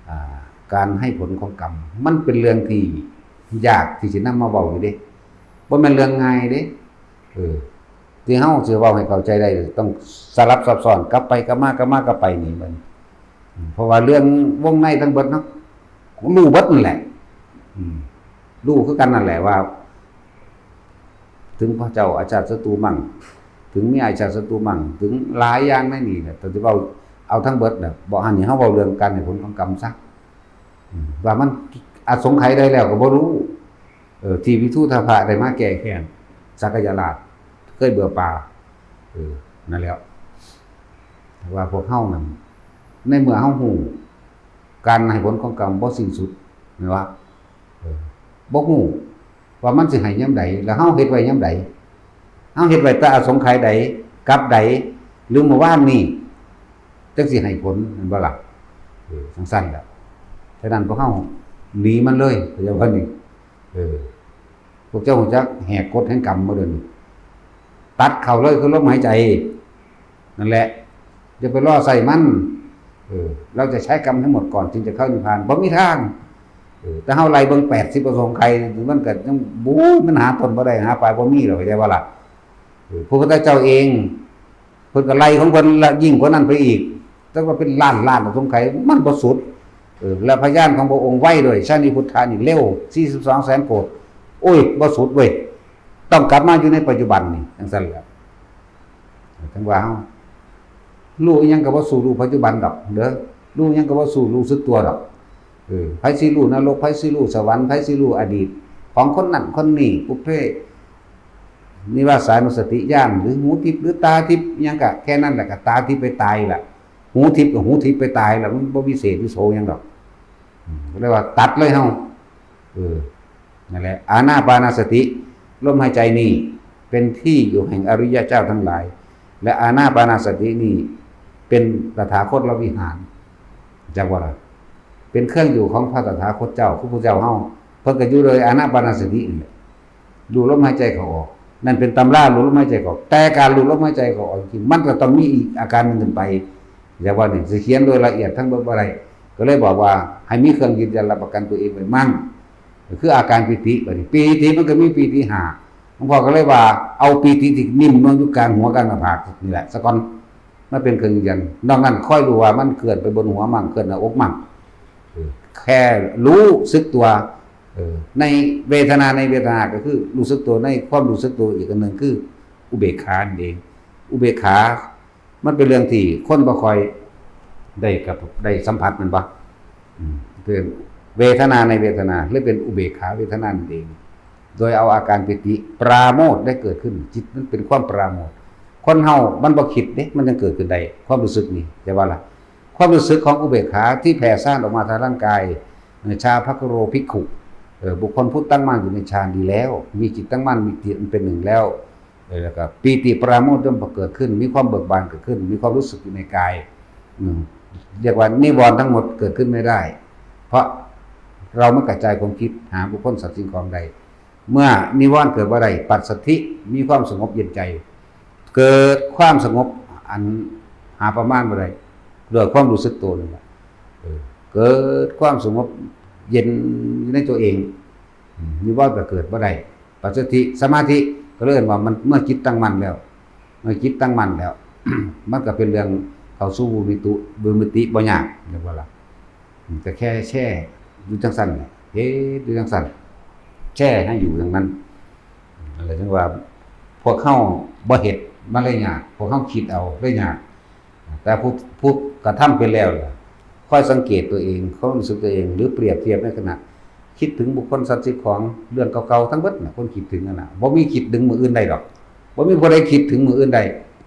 ອ່າ ການໃຫ້ຜົນຂອງກຳ ມັນເປັນເລື່ອງທີ່ຍາກທີ່ຈະນຳມາເວົ້າຢູ່ເດ້ ບໍ່ແມ່ນເລື່ອງງ່າຍເດ້. ເອີ ທີ່ເຮົາຊິເວົ້າໃຫ້ເຂົ້າໃຈໄດ້ ຕ້ອງສະຫຼັບຊັບຊ້ອນ ກັບໄປກັບມາ ກັບມາກັບໄປນີ້ມັນ ເພາະວ່າເລື່ອງວົງໃນທັງເບິດເນາະ ຮູ້ເບິດນັ້ນແຫຼະ ອືມ ຮູ້ຄືກັນນັ້ນແຫຼະວ່າ ເຖິງພະເຈົ້າອາຊາດສັດຕູມັງ ເຖິງມີອາຊາດສັດຕູມັງ ເຖິງຫຼາຍຢ່າງໃນນີ້ແຫຼະ ແຕ່ຊິເວົ້າເອົາທັງເບິດນະ ບໍ່ ອັນນີ້ເຮົາເວົ້າເລື່ອງການໃຫ້ຜົນຂອງກຳຊະ ອືມ ວ່າມັນອະສົງໄຂໃດແລ້ວກໍບໍ່ຮູ້ ເອີ ທີ່ວິທູທະພະໄດ້ມາແກ້ແຄ້ນສັກກະຍະລາດ ເຄີຍເບື່ອປ່າ ເອີ ນັ້ນແຫຼະ ວ່າພວກເຮົານັ້ນ ໃນເມື່ອເຮົາຮູ້ ການໃຫ້ຜົນຂອງກຳບໍ່ສິ້ນສຸດ ແມ່ນບໍ່? ເອີ ບໍ່ຮູ້ວ່າມັນຊິໃຫ້ຍາມໃດ ແລ້ວເຮົາເຮັດໄວ້ຍາມໃດ? ເຮົາເຮັດໄວ້ແຕ່ອະສົງໄຂໃດ ກັບໃດ ຫຼືມື້ວານນີ້ ຈັ່ງຊິໃຫ້ຜົນ ແມ່ນບໍ່ລະ? ເອີ ຈັ່ງຊັ້ນແຫຼະ ສະນັ້ນພວກເຮົາໜີມັນເລີຍ ເຂົາເຈົ້າວ່ານີ້ ເອີ ພວກເຈົ້າຮູ້ຈັກແຫກກົດແຫ່ງກຳບໍ່ເດີ? ຕັດເຂົ້າເລີຍຄືລົມຫາຍໃຈ ນັ້ນແຫຼະ ຢ່າໄປລໍໃຊ້ມັນ ເອີ ເຮົາຈະໃຊ້ກຳໃຫ້ໝົດກ່ອນຈຶ່ງຈະເຂົ້ານິບພານ ບໍ່ມີທາງ ເອີ ແຕ່ເຮົາໄລ່ເບິ່ງແປດສິບອະສົງໄຂ ມັນກໍຍັງ ໂອ້ຍ ມັນຫາຕົ້ນບໍ່ໄດ້ ຫາປາຍບໍ່ມີດອກ ເຂົ້າໃຈບໍ່ລະ? ເອີ ພະພຸດທະເຈົ້າເອງ ເພິ່ນກໍໄລ່ຂອງເພິ່ນລະ ຍິ່ງກວ່ານັ້ນໄປອີກ ຈັກວ່າເປັນລ້ານລ້ານອະສົງໄຂ ມັນບໍ່ສຸດ ເອີ ແລະພະຍານຂອງພະອົງໄວດ້ວຍ ຊາລີພຸດທະນີ້ເລັວ ສີ່ສິບສອງແສນໂກດ ໂອ້ຍ ບໍ່ສຸດເວີຍ ຕ້ອງກັບມາຢູ່ໃນປັດຈຸບັນນີ້ ຈັ່ງຊັ້ນແຫຼະ ຈັ່ງວ່າເຮົາ ຮູ້ອີ່ຫຍັງກໍບໍ່ສູ້ຮູ້ປັດຈຸບັນດອກເດີ ຮູ້ຫຍັງກໍບໍ່ສູ້ຮູ້ສຶກຕົວດອກ ເອີ ໃຜຊິຮູ້ນະລົກ ໃຜຊິຮູ້ສະຫວັນ ໃຜຊິຮູ້ອະດີດຂອງຄົນນັ້ນຄົນນີ້ ປຸບເພ ນິວາສານຸສະຕິຍານ ຫຼື ຫູທິບ ຫຼື ຕາທິບ ອີ່ຫຍັງກະແຄ່ນັ້ນແຫຼະ ກະຕາທິບໄປຕາຍລະ ຫູທິບກະຫູທິບໄປຕາຍລະ ມັນບໍ່ວິເສດວິໂສຫຍັງດອກ ເອີ ກໍເລີຍວ່າຕັດເລີຍເຮົາ ເອີ ນັ້ນແຫຼະ ອານາປານາສະຕິ ລົມຫາຍໃຈນີ້ເປັນທີ່ຢູ່ແຫ່ງອະລິຍະເຈົ້າທັງຫຼາຍ ແລະ ອານາປານາສະຕິນີ້ເປັນຕະຖາຄົດລະວິຫານ ຈັກວ່າລະ ເປັນເຄື່ອງຢູ່ຂອງພະຕະຖາຄົດເຈົ້າ ຄືພະເຈົ້າເຮົາ ເພິ່ນກໍຢູ່ໂດຍອານາປານາສະຕິນີ້ແຫຼະ ຮູ້ລົມຫາຍໃຈເຂົ້າອອກ ນັ້ນເປັນຕຳລາຮູ້ລົມຫາຍໃຈເຂົ້າອອກ ແຕ່ການຮູ້ລົມຫາຍໃຈເຂົ້າອອກຈິງ ມັນກໍຕ້ອງມີອີກອາການໜຶ່ງຂຶ້ນໄປ ຢ່າວ່ານີ້ ຊິຂຽນໂດຍລະອຽດທັງເບິດບໍ່ໄດ້ ກໍເລີຍບອກວ່າໃຫ້ມີເຄື່ອງຢືນຢັນຮັບປະກັນຕົວເອງໄວ້ໝັ້ນ ກໍຄືອາການປີຕິ ບັດນີ້ປີຕິມັນກໍມີປີຕິຫ້າ ຫຼວງພໍ່ກໍເລີຍວ່າເອົາປີຕິທີ່ຖິ້ມນອນຢູ່ກາງຫົວກາງໜ້າຜາກນີ້ແຫຼະສາກ່ອນ ມາເປັນເຄື່ອງຢືນຢັນ ນອກນັ້ນຄ່ອຍຮູ້ວ່າມັນເຄື່ອນໄປບົນຫົວໝັ້ງ ເຄື່ອນໜ້າອົກໝັ້ງ ເອີ ແຄ່ຮູ້ສຶກຕົວ ເອີ ໃນເວທະນາ ໃນເວທະນາກໍຄືຮູ້ສຶກຕົວ ໃນຄວາມຮູ້ສຶກຕົວອີກອັນໜຶ່ງຄືອຸເບກຂານັ້ນເອງ ອຸເບກຂາ ມັນເປັນເລື່ອງທີ່ຄົນບໍ່ຄ່ອຍໄດ້ກັບ ໄດ້ສຳຜັດແມ່ນບໍ່? ອືມ ເປັນເວທະນາໃນເວທະນາ ຫຼືເປັນອຸເບກຂາເວທະນານັ້ນເອງ ໂດຍເອົາອາການປີຕິປາໂມດໄດ້ເກີດຂຶ້ນ ຈິດມັນເປັນຄວາມປາໂມດ ຄົນເຮົາມັນບໍ່ຄິດເດ້ ມັນຈັ່ງເກີດຂຶ້ນໄດ້ ຄວາມຮູ້ສຶກນີ້ ແຕ່ວ່າລະ ຄວາມຮູ້ສຶກຂອງອຸເບກຂາທີ່ແຜ່ສ້ານອອກມາທາງຮ່າງກາຍ ເອີ ຊາພະຄຸໂຣພິກຂຸ ເອີ ບຸກຄົນຜູ້ຕັ້ງໝັ້ນຢູ່ໃນฌານດີແລ້ວ ມີຈິດຕັ້ງໝັ້ນ ມີຈິດອັນເປັນໜຶ່ງແລ້ວ ເອີ ແລ້ວກໍປີຕິປະລາໂມດຍ່ອມປະເກີດຂຶ້ນ ມີຄວາມເບີກບານເກີດຂຶ້ນ ມີຄວາມຮູ້ສຶກຢູ່ໃນກາຍ ອືມ ຮຽກວ່ານິວອນທັງໝົດເກີດຂຶ້ນໄມ່ໄດ້ ເພາະເຮົາມັນກະຈາຍຄວາມຄິດຫາບຸກຄົນສັດສິ່ງຂອງໄດ້ ເມື່ອນິວອນເກີດບໍ່ໄດ້ ປັດສະທິ ມີຄວາມສະຫງົບເຢັນໃຈ ເກີດຄວາມສະຫງົບອັນຫາປະມານບໍ່ໄດ້ ດ້ວຍຄວາມຮູ້ສຶກໂຕນີ້ແຫຼະ ເອີ ເກີດຄວາມສະຫງົບເຢັນຢູ່ໃນຕົວເອງ ອືມ ນິວອນກໍເກີດບໍ່ໄດ້ ປັດສະທິ ສະມາທິ ກໍເລີຍເອີ້ນວ່າມັນເມື່ອຈິດຕັ້ງໝັ້ນແລ້ວ ເມື່ອຈິດຕັ້ງໝັ້ນແລ້ວ ມັນກໍເປັນເລື່ອງເຂົ້າສູ່ວິມຸດຕິ ວິມຸດຕິບໍ່ຍາກ ແມ່ນບໍ່ລະ? ອືມ ກໍແຄ່ແຊ່ຢູ່ຈັ່ງຊັ້ນ ເຮັດຢູ່ຈັ່ງຊັ້ນ ແຊ່ໃຫ້ຢູ່ຢ່າງນັ້ນ ແລ້ວຈັ່ງວ່າພວກເຮົາບໍ່ເຮັດ ມັນເລີຍຍາກ ພວກເຮົາຄິດເອົາເລີຍຍາກ ແຕ່ຜູ້ ຜູ້ກະທຳເປັນແລ້ວລະ ຄອຍສັງເກດຕົວເອງ ຄວາມຮູ້ສຶກຕົວເອງ ຫຼື ປຽບທຽບໃນຂະນະຄິດເຖິງບຸກຄົນສັດສິ່ງຂອງ ເລື່ອງເກົ່າໆທັງເບິດນະ ຄົນຄິດເຖິງຫັ້ນນະ ບໍ່ມີຄິດເຖິງມື້ອື່ນໄດ້ດອກ ບໍ່ມີຜູ້ໃດຄິດເຖິງມື້ອື່ນໄດ້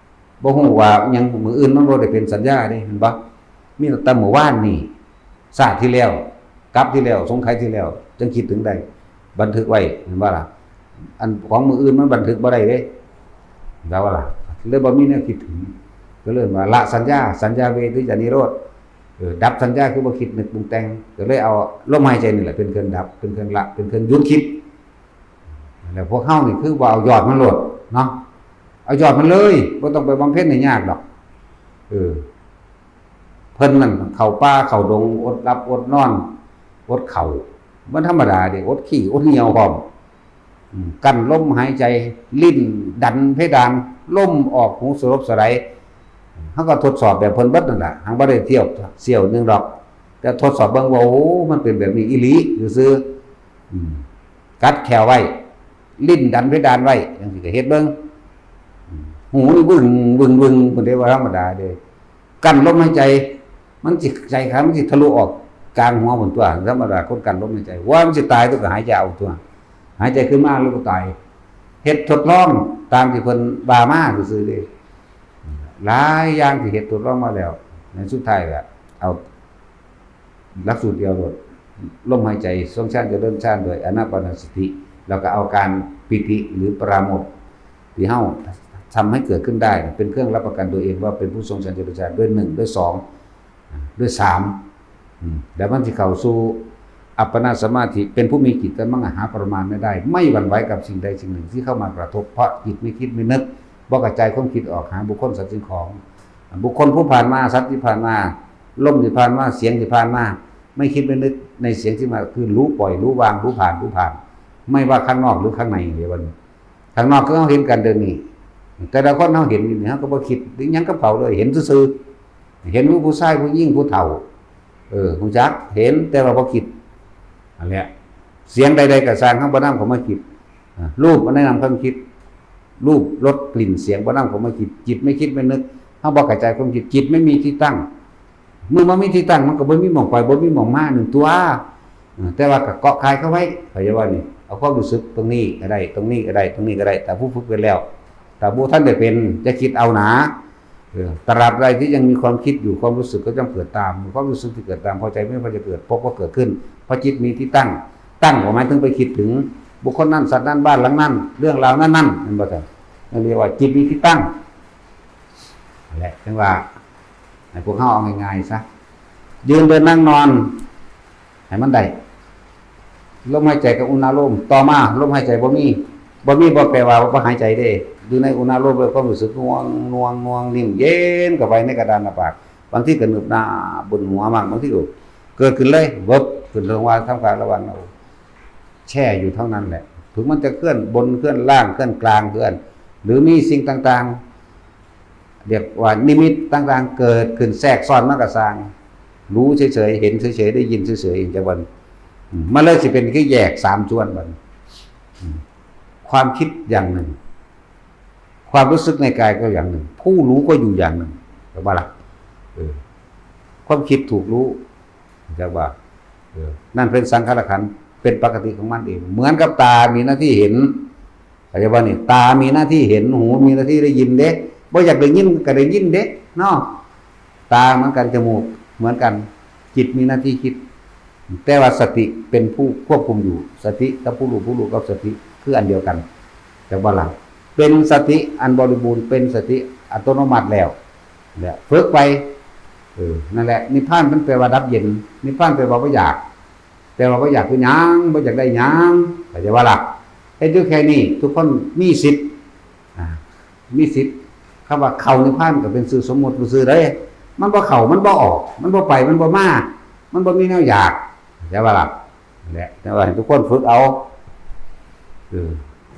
ບໍ່ຮູ້ວ່າຫຍັງ ມື້ອື່ນມັນບໍ່ໄດ້ເປັນສັນຍາເດ້ ແມ່ນບໍ່? ມີຕັ້ງແຕ່ມື້ວານນີ້ ຊາດທີ່ແລ້ວ ກັບທີ່ແລ້ວ ສົງໄຂທີ່ແລ້ວ ຈັ່ງຄິດເຖິງໄດ້ ບັນທຶກໄວ້ ແມ່ນບໍ່ລະ? ອັນຂອງມື້ອື່ນມັນບັນທຶກບໍ່ໄດ້ເດ້ ເຈົ້າວ່າລະ? ເລີຍບໍ່ມີແນວຄິດເຖິງ ກໍເລີຍວ່າລະສັນຍາ ສັນຍາເວທິຕານິໂຣດ ເອີ ດັບສັນຍາຄືບໍ່ຄິດນຶກປຸງແຕ່ງ ກໍເລີຍເອົາລົມຫາຍໃຈນີ້ແຫຼະເປັນເຄື່ອງດັບ ເປັນເຄື່ອງລະ ເປັນເຄື່ອງຢຸດຄິດ ແລ້ວພວກເຮົານີ້ຄືວ່າເອົາຍອດມັນໂລດເນາະ ເອົາຍອດມັນເລີຍ ບໍ່ຕ້ອງໄປບຳເພັນໃຫ້ຍາກດອກ ເອີ ເພິ່ນນັ້ນເຂົ້າປ່າເຂົ້າດົງ ອົດຫຼັບອົດນອນ ອົດເຂົ້າ ມັນທຳມະດາເດ້ ອົດຂີ້ອົດຍ່ຽວພ້ອມ ອືມ ກັ້ນລົມຫາຍໃຈ ຫຼິ້ນດັນເພດານ ລົມອອກຫູສະຫຼົບສະໄຫຼ. ເຮົາກໍທົດສອບແບບເພິ່ນເບິດນັ້ນລະ ຫາກບໍ່ໄດ້ທ່ຽວສ່ຽວໜຶ່ງດອກ ແຕ່ທົດສອບເບິ່ງວ່າ ໂອ້ ມັນເປັນແບບນີ້ອີ່ຫຼີຊື່ໆ. ອືມ ກັດແຂ້ວໄວ້ ຫຼິ້ນດັນເພດານໄວ້ ຈັ່ງຊີ້ກໍເຮັດເບິ່ງ. ອືມ ຫູນີ້ວຶ່ງວຶ່ງວຶ່ງພຸ້ນເດ້ ບໍ່ທຳມະດາເດ້. ກັ້ນລົມຫາຍໃຈ ມັນຊິ ໃຈຂາ ມັນຊິທະລຸອອກກາງຫົວພຸ້ນຕົວະ. ທຳມະດາຄົນກັ້ນລົມຫາຍໃຈ ວ່າມັນຊິຕາຍຕົວະ ກໍຫາຍໃຈອອກຕົວະ ຫາຍໃຈຂຶ້ນມາແລ້ວກໍຕາຍ. ເຮັດທົດລອງຕາມທີ່ເພິ່ນວ່າມາຊື່ໆເດ້. ຫຼາຍຢ່າງທີ່ເຮັດທົດລອງມາແລ້ວ ໃນສຸດທ້າຍລະເອົາ ຫຼັກສູດດຽວໂລດ ລົມຫາຍໃຈ ຊົງຊານຈະເລີນຊານດ້ວຍອານາປານະສະຕິ ແລ້ວກໍເອົາການປີຕິ ຫຼື ປະລາໂມດ ທີ່ເຮົາທຳໃຫ້ເກີດຂຶ້ນໄດ້ ເປັນເຄື່ອງຮັບປະກັນຕົວເອງວ່າເປັນຜູ້ຊົງຊານຈະເລີນຊານ ດ້ວຍໜຶ່ງ ດ້ວຍສອງ ດ້ວຍສາມ ອືມ ແລ້ວມັນຊິເຂົ້າສູ່ອັບປະນາສະມາທິ ເປັນຜູ້ມີຈິດຕະມັງມະຫາປະມານໄດ້ ໄມ່ຫວັ່ນໄຫວກັບສິ່ງໃດສິ່ງໜຶ່ງທີ່ເຂົ້າມາກະທົບ ເພາະຈິດໄມ່ຄິດໄມ່ນຶກ ບໍ່ກະຈາຍຄວາມຄິດອອກຫາບຸກຄົນ ສັດ ສິ່ງຂອງ. ບຸກຄົນຜູ້ຜ່ານມາ ສັດທີ່ຜ່ານມາ ລົມທີ່ຜ່ານມາ ສຽງທີ່ຜ່ານມາ ໄມ່ຄິດໄມ່ນຶກໃນສຽງທີ່ມາ ຄືຮູ້ປ່ອຍ ຮູ້ວາງ ຮູ້ຜ່ານ ຮູ້ຜ່ານ ໄມ່ວ່າຂ້າງນອກ ຫຼື ຂ້າງໃນ. ເດ ບັດນີ້ ຂ້າງນອກຄືເຮົາເຫັນກັນດຽວນີ້ ແຕ່ລະຄົນເຮົາເຫັນຢູ່ນີ້ ເຮົາກໍບໍ່ຄິດຫຍັງກັບເຂົາເລີຍ ເຫັນຊື່ໆ. ເຫັນຜູ້ຊາຍ ຜູ້ຍິງ ຜູ້ເຖົ້າ ເອີ ຮູ້ຈັກ ເຫັນ ແຕ່ວ່າບໍ່ຄິດ. ນັ້ນແຫຼະ ສຽງໃດໆກໍຊ່າງ ເຮົາບໍ່ນຳເຂົ້າມາຄິດ. ອາ ຮູບບໍ່ໄດ້ນຳຄວາມຄິດ ຮູບ ລົດ ກິ່ນ ສຽງ ບໍ່ນຳເຂົ້າມາຄິດ. ຈິດໄມ່ຄິດໄມ່ນຶກ ເຮົາບໍ່ກະຈາຍຄວາມຄິດ ຈິດໄມ່ມີທີ່ຕັ້ງ. ເມື່ອບໍ່ມີທີ່ຕັ້ງ ມັນກໍບໍ່ມີໝ່ອງໄປ ບໍ່ມີໝ່ອງມານັ້ນຕົວະ. ເອີ ແຕ່ວ່າກໍເກາະຄາຍເຂົ້າໄວ້ ເຂົາຈະວ່ານີ້ ເອົາຄວາມຮູ້ສຶກຕົງນີ້ກໍໄດ້ ຕົງນີ້ກໍໄດ້ ຕົງນີ້ກໍໄດ້. ຖ້າຜູ້ຝຶກເປັນແລ້ວ ຖ້າບໍ່ທັນໄດ້ເປັນ ຢ່າຄິດເອົາໜາ. ເອີ ຕະຫຼາບໃດທີ່ຍັງມີຄວາມຄິດຢູ່ ຄວາມຮູ້ສຶກກໍຈະເກີດຕາມ. ເມື່ອຄວາມຮູ້ສຶກທີ່ເກີດຕາມ ພໍໃຈໄມ່ພໍໃຈເກີດ ພົບກໍເກີດຂຶ້ນ ເພາະຈິດມີທີ່ຕັ້ງ. ຕັ້ງກໍໝາຍເຖິງໄປຄິດເຖິງບຸກຄົນນັ້ນ ສັດນັ້ນ ບ້ານຫຼັງນັ້ນ ເລື່ອງລາວນັ້ນໆ ແມ່ນບໍ່ຊັ້ນ? ນັ້ນເອີ້ນວ່າຈິດມີທີ່ຕັ້ງ. ນັ້ນແຫຼະ ຈັ່ງວ່າໃຫ້ພວກເຮົາເອົາງ່າຍໆຊະ ຢືນເດີນນັ່ງນອນໃຫ້ມັນໄດ້ ລົມຫາຍໃຈກັບອຸນາໂລມ. ຕໍ່ມາລົມຫາຍໃຈບໍ່ມີ ບໍ່ມີບໍ່ແປວ່າບໍ່ຫາຍໃຈເດ້ ຢູ່ໃນອຸນາໂລມເລີຍ ຄວາມຮູ້ສຶກໜ່ວງ ໜ່ວງ ໜ່ວງ ນິ້ມເຢັນເຂົ້າໄປໃນກະດານໜ້າຜາກ. ບາງທີກໍໜຶບໜ້າ ບນຫົວໝາກ ບາງທີກໍເກີດຂຶ້ນເລີຍ ເວີບ ຂຶ້ນເທິງວ່າງ ທ່າມກາງລະຫວ່າງ ແຊ່ຢູ່ເທົ່ານັ້ນແຫຼະ. ເຖິງມັນຈະເຄື່ອນບົນ ເຄື່ອນລ່າງ ເຄື່ອນກາງ ເຄື່ອນ ຫຼື ມີສິ່ງຕ່າງໆ ຮຽກວ່ານິມິດຕ່າງໆເກີດຂຶ້ນແຊກຊ້ອນມາກໍຊ່າງ ຮູ້ເສີຍໆ ເຫັນເສີຍໆ ໄດ້ຍິນເສີຍໆ ຈັ່ງວ່າ ອືມ ມັນເລີຍຊິເປັນຄືແຍກສາມສ່ວນບັດນີ້ ອືມ ຄວາມຄິດຢ່າງໜຶ່ງ ຄວາມຮູ້ສຶກໃນກາຍກໍຢ່າງໜຶ່ງ ຜູ້ຮູ້ກໍຢູ່ຢ່າງໜຶ່ງ ເຫັນບໍ່ລະ? ເອີ ຄວາມຄິດຖືກຮູ້ ເຫັນບໍ່? ເອີ ນັ້ນເປັນສັງຂາລະຂັນ ເປັນປະກະຕິຂອງມັນເອງ ເໝືອນກັບຕາມີໜ້າທີ່ເຫັນ ເຂົ້າໃຈບໍ່ນີ້? ຕາມີໜ້າທີ່ເຫັນ ຫູມີໜ້າທີ່ໄດ້ຍິນເດ້ ບໍ່ຢາກໄດ້ຍິນກໍໄດ້ຍິນເດ້ເນາະ. ຕາເໝືອນກັນ ຈະມູກເໝືອນກັນ ຈິດມີໜ້າທີ່ຄິດ ແຕ່ວ່າສະຕິເປັນຜູ້ຄວບຄຸມຢູ່ ສະຕິກັບຜູ້ຮູ້ ຜູ້ຮູ້ກັບສະຕິຄືອັນດຽວກັນ ເຫັນບໍ່ລະ? ເປັນສະຕິອັນບໍລິບູນ ເປັນສະຕິອັດຕະໂນມັດແລ້ວ ແລະ ຝຶກໄປ ເອີ ນັ້ນແຫຼະ ນິບພານມັນແປວ່າດັບເຢັນ ນິບພານແປວ່າບໍ່ຢາກ ແຕ່ວ່າບໍ່ຢາກເປັນຫຍັງ ບໍ່ຢາກໄດ້ຫຍັງ ເຂົ້າໃຈບໍ່ລະ? ເຮັດຢູ່ແຄ່ນີ້ ທຸກຄົນມີສິດ ອາ ມີສິດ ຄຳວ່າເຂົ້ານິບພານກໍເປັນຊື່ສົມມຸດຊື່ໆເດ້ ມັນບໍ່ເຂົ້າ ມັນບໍ່ອອກ ມັນບໍ່ໄປ ມັນບໍ່ມາ ມັນບໍ່ມີແນວຢາກ ເຂົ້າໃຈບໍ່ລະ? ນັ້ນແຫຼະ ແຕ່ວ່າໃຫ້ທຸກຄົນຝຶກເອົາ ເອີ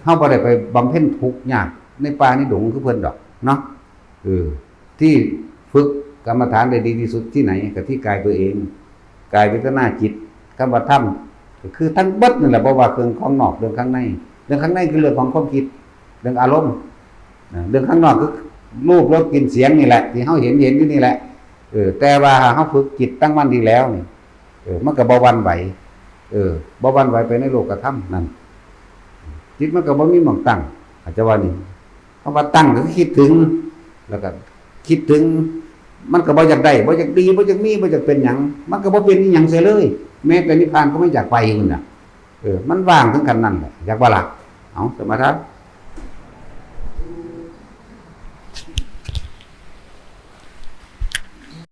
ເຮົາບໍ່ໄດ້ໄປບຳເພັນທຸກຍາກໃນປ່າໃນດົງຄືເພິ່ນດອກເນາະ ເອີ ທີ່ຝຶກກຳມະຖານໄດ້ດີທີ່ສຸດທີ່ໃນ ກໍທີ່ກາຍຕົວເອງ ກາຍ ເວທະນາ ຈິດ ຄຳວ່າທຳ ກໍຄືທັງເບິດນັ້ນແຫຼະ ບໍ່ວ່າເລື່ອງຂ້າງນອກ ເລື່ອງຂ້າງໃນ ເລື່ອງຂ້າງໃນຄືເລື່ອງຂອງຄວາມຄິດ ເລື່ອງອາລົມ ນະ ເລື່ອງຂ້າງນອກຄືຮູບ ລົດ ກິ່ນ ສຽງນີ້ແຫຼະ ທີ່ເຮົາເຫັນ ເຫັນຢູ່ນີ້ແຫຼະ ເອີ ແຕ່ວ່າຖ້າເຮົາຝຶກຈິດຕັ້ງໝັ້ນດີແລ້ວນີ້ ເອີ ມັນກໍບໍ່ຫວັ່ນໄຫວ ເອີ ບໍ່ຫວັ່ນໄຫວໄປໃນໂລກະທຳນັ້ນ ຈິດມັນກໍບໍ່ມີໝ່ອງຕັ້ງ ເຂົ້າໃຈວ່ານີ້ ຄຳວ່າຕັ້ງກໍຄືຄິດເຖິງ ແລ້ວກໍຄິດເຖິງ ມັນກໍບໍ່ຢາກໄດ້ ບໍ່ຢາກດີ ບໍ່ຢາກມີ ບໍ່ຢາກເປັນຫຍັງ ມັນກໍບໍ່ເປັນອີ່ຫຍັງໃສ່ເລີຍ ແມ້ແຕ່ນິບພານກໍບໍ່ຢາກໄປພຸ້ນນະ ເອີ ມັນວ່າງເຖິງຂັ້ນນັ້ນແຫຼະ ຢາກບໍ່ລະ? ເອົາ ສະມາທານ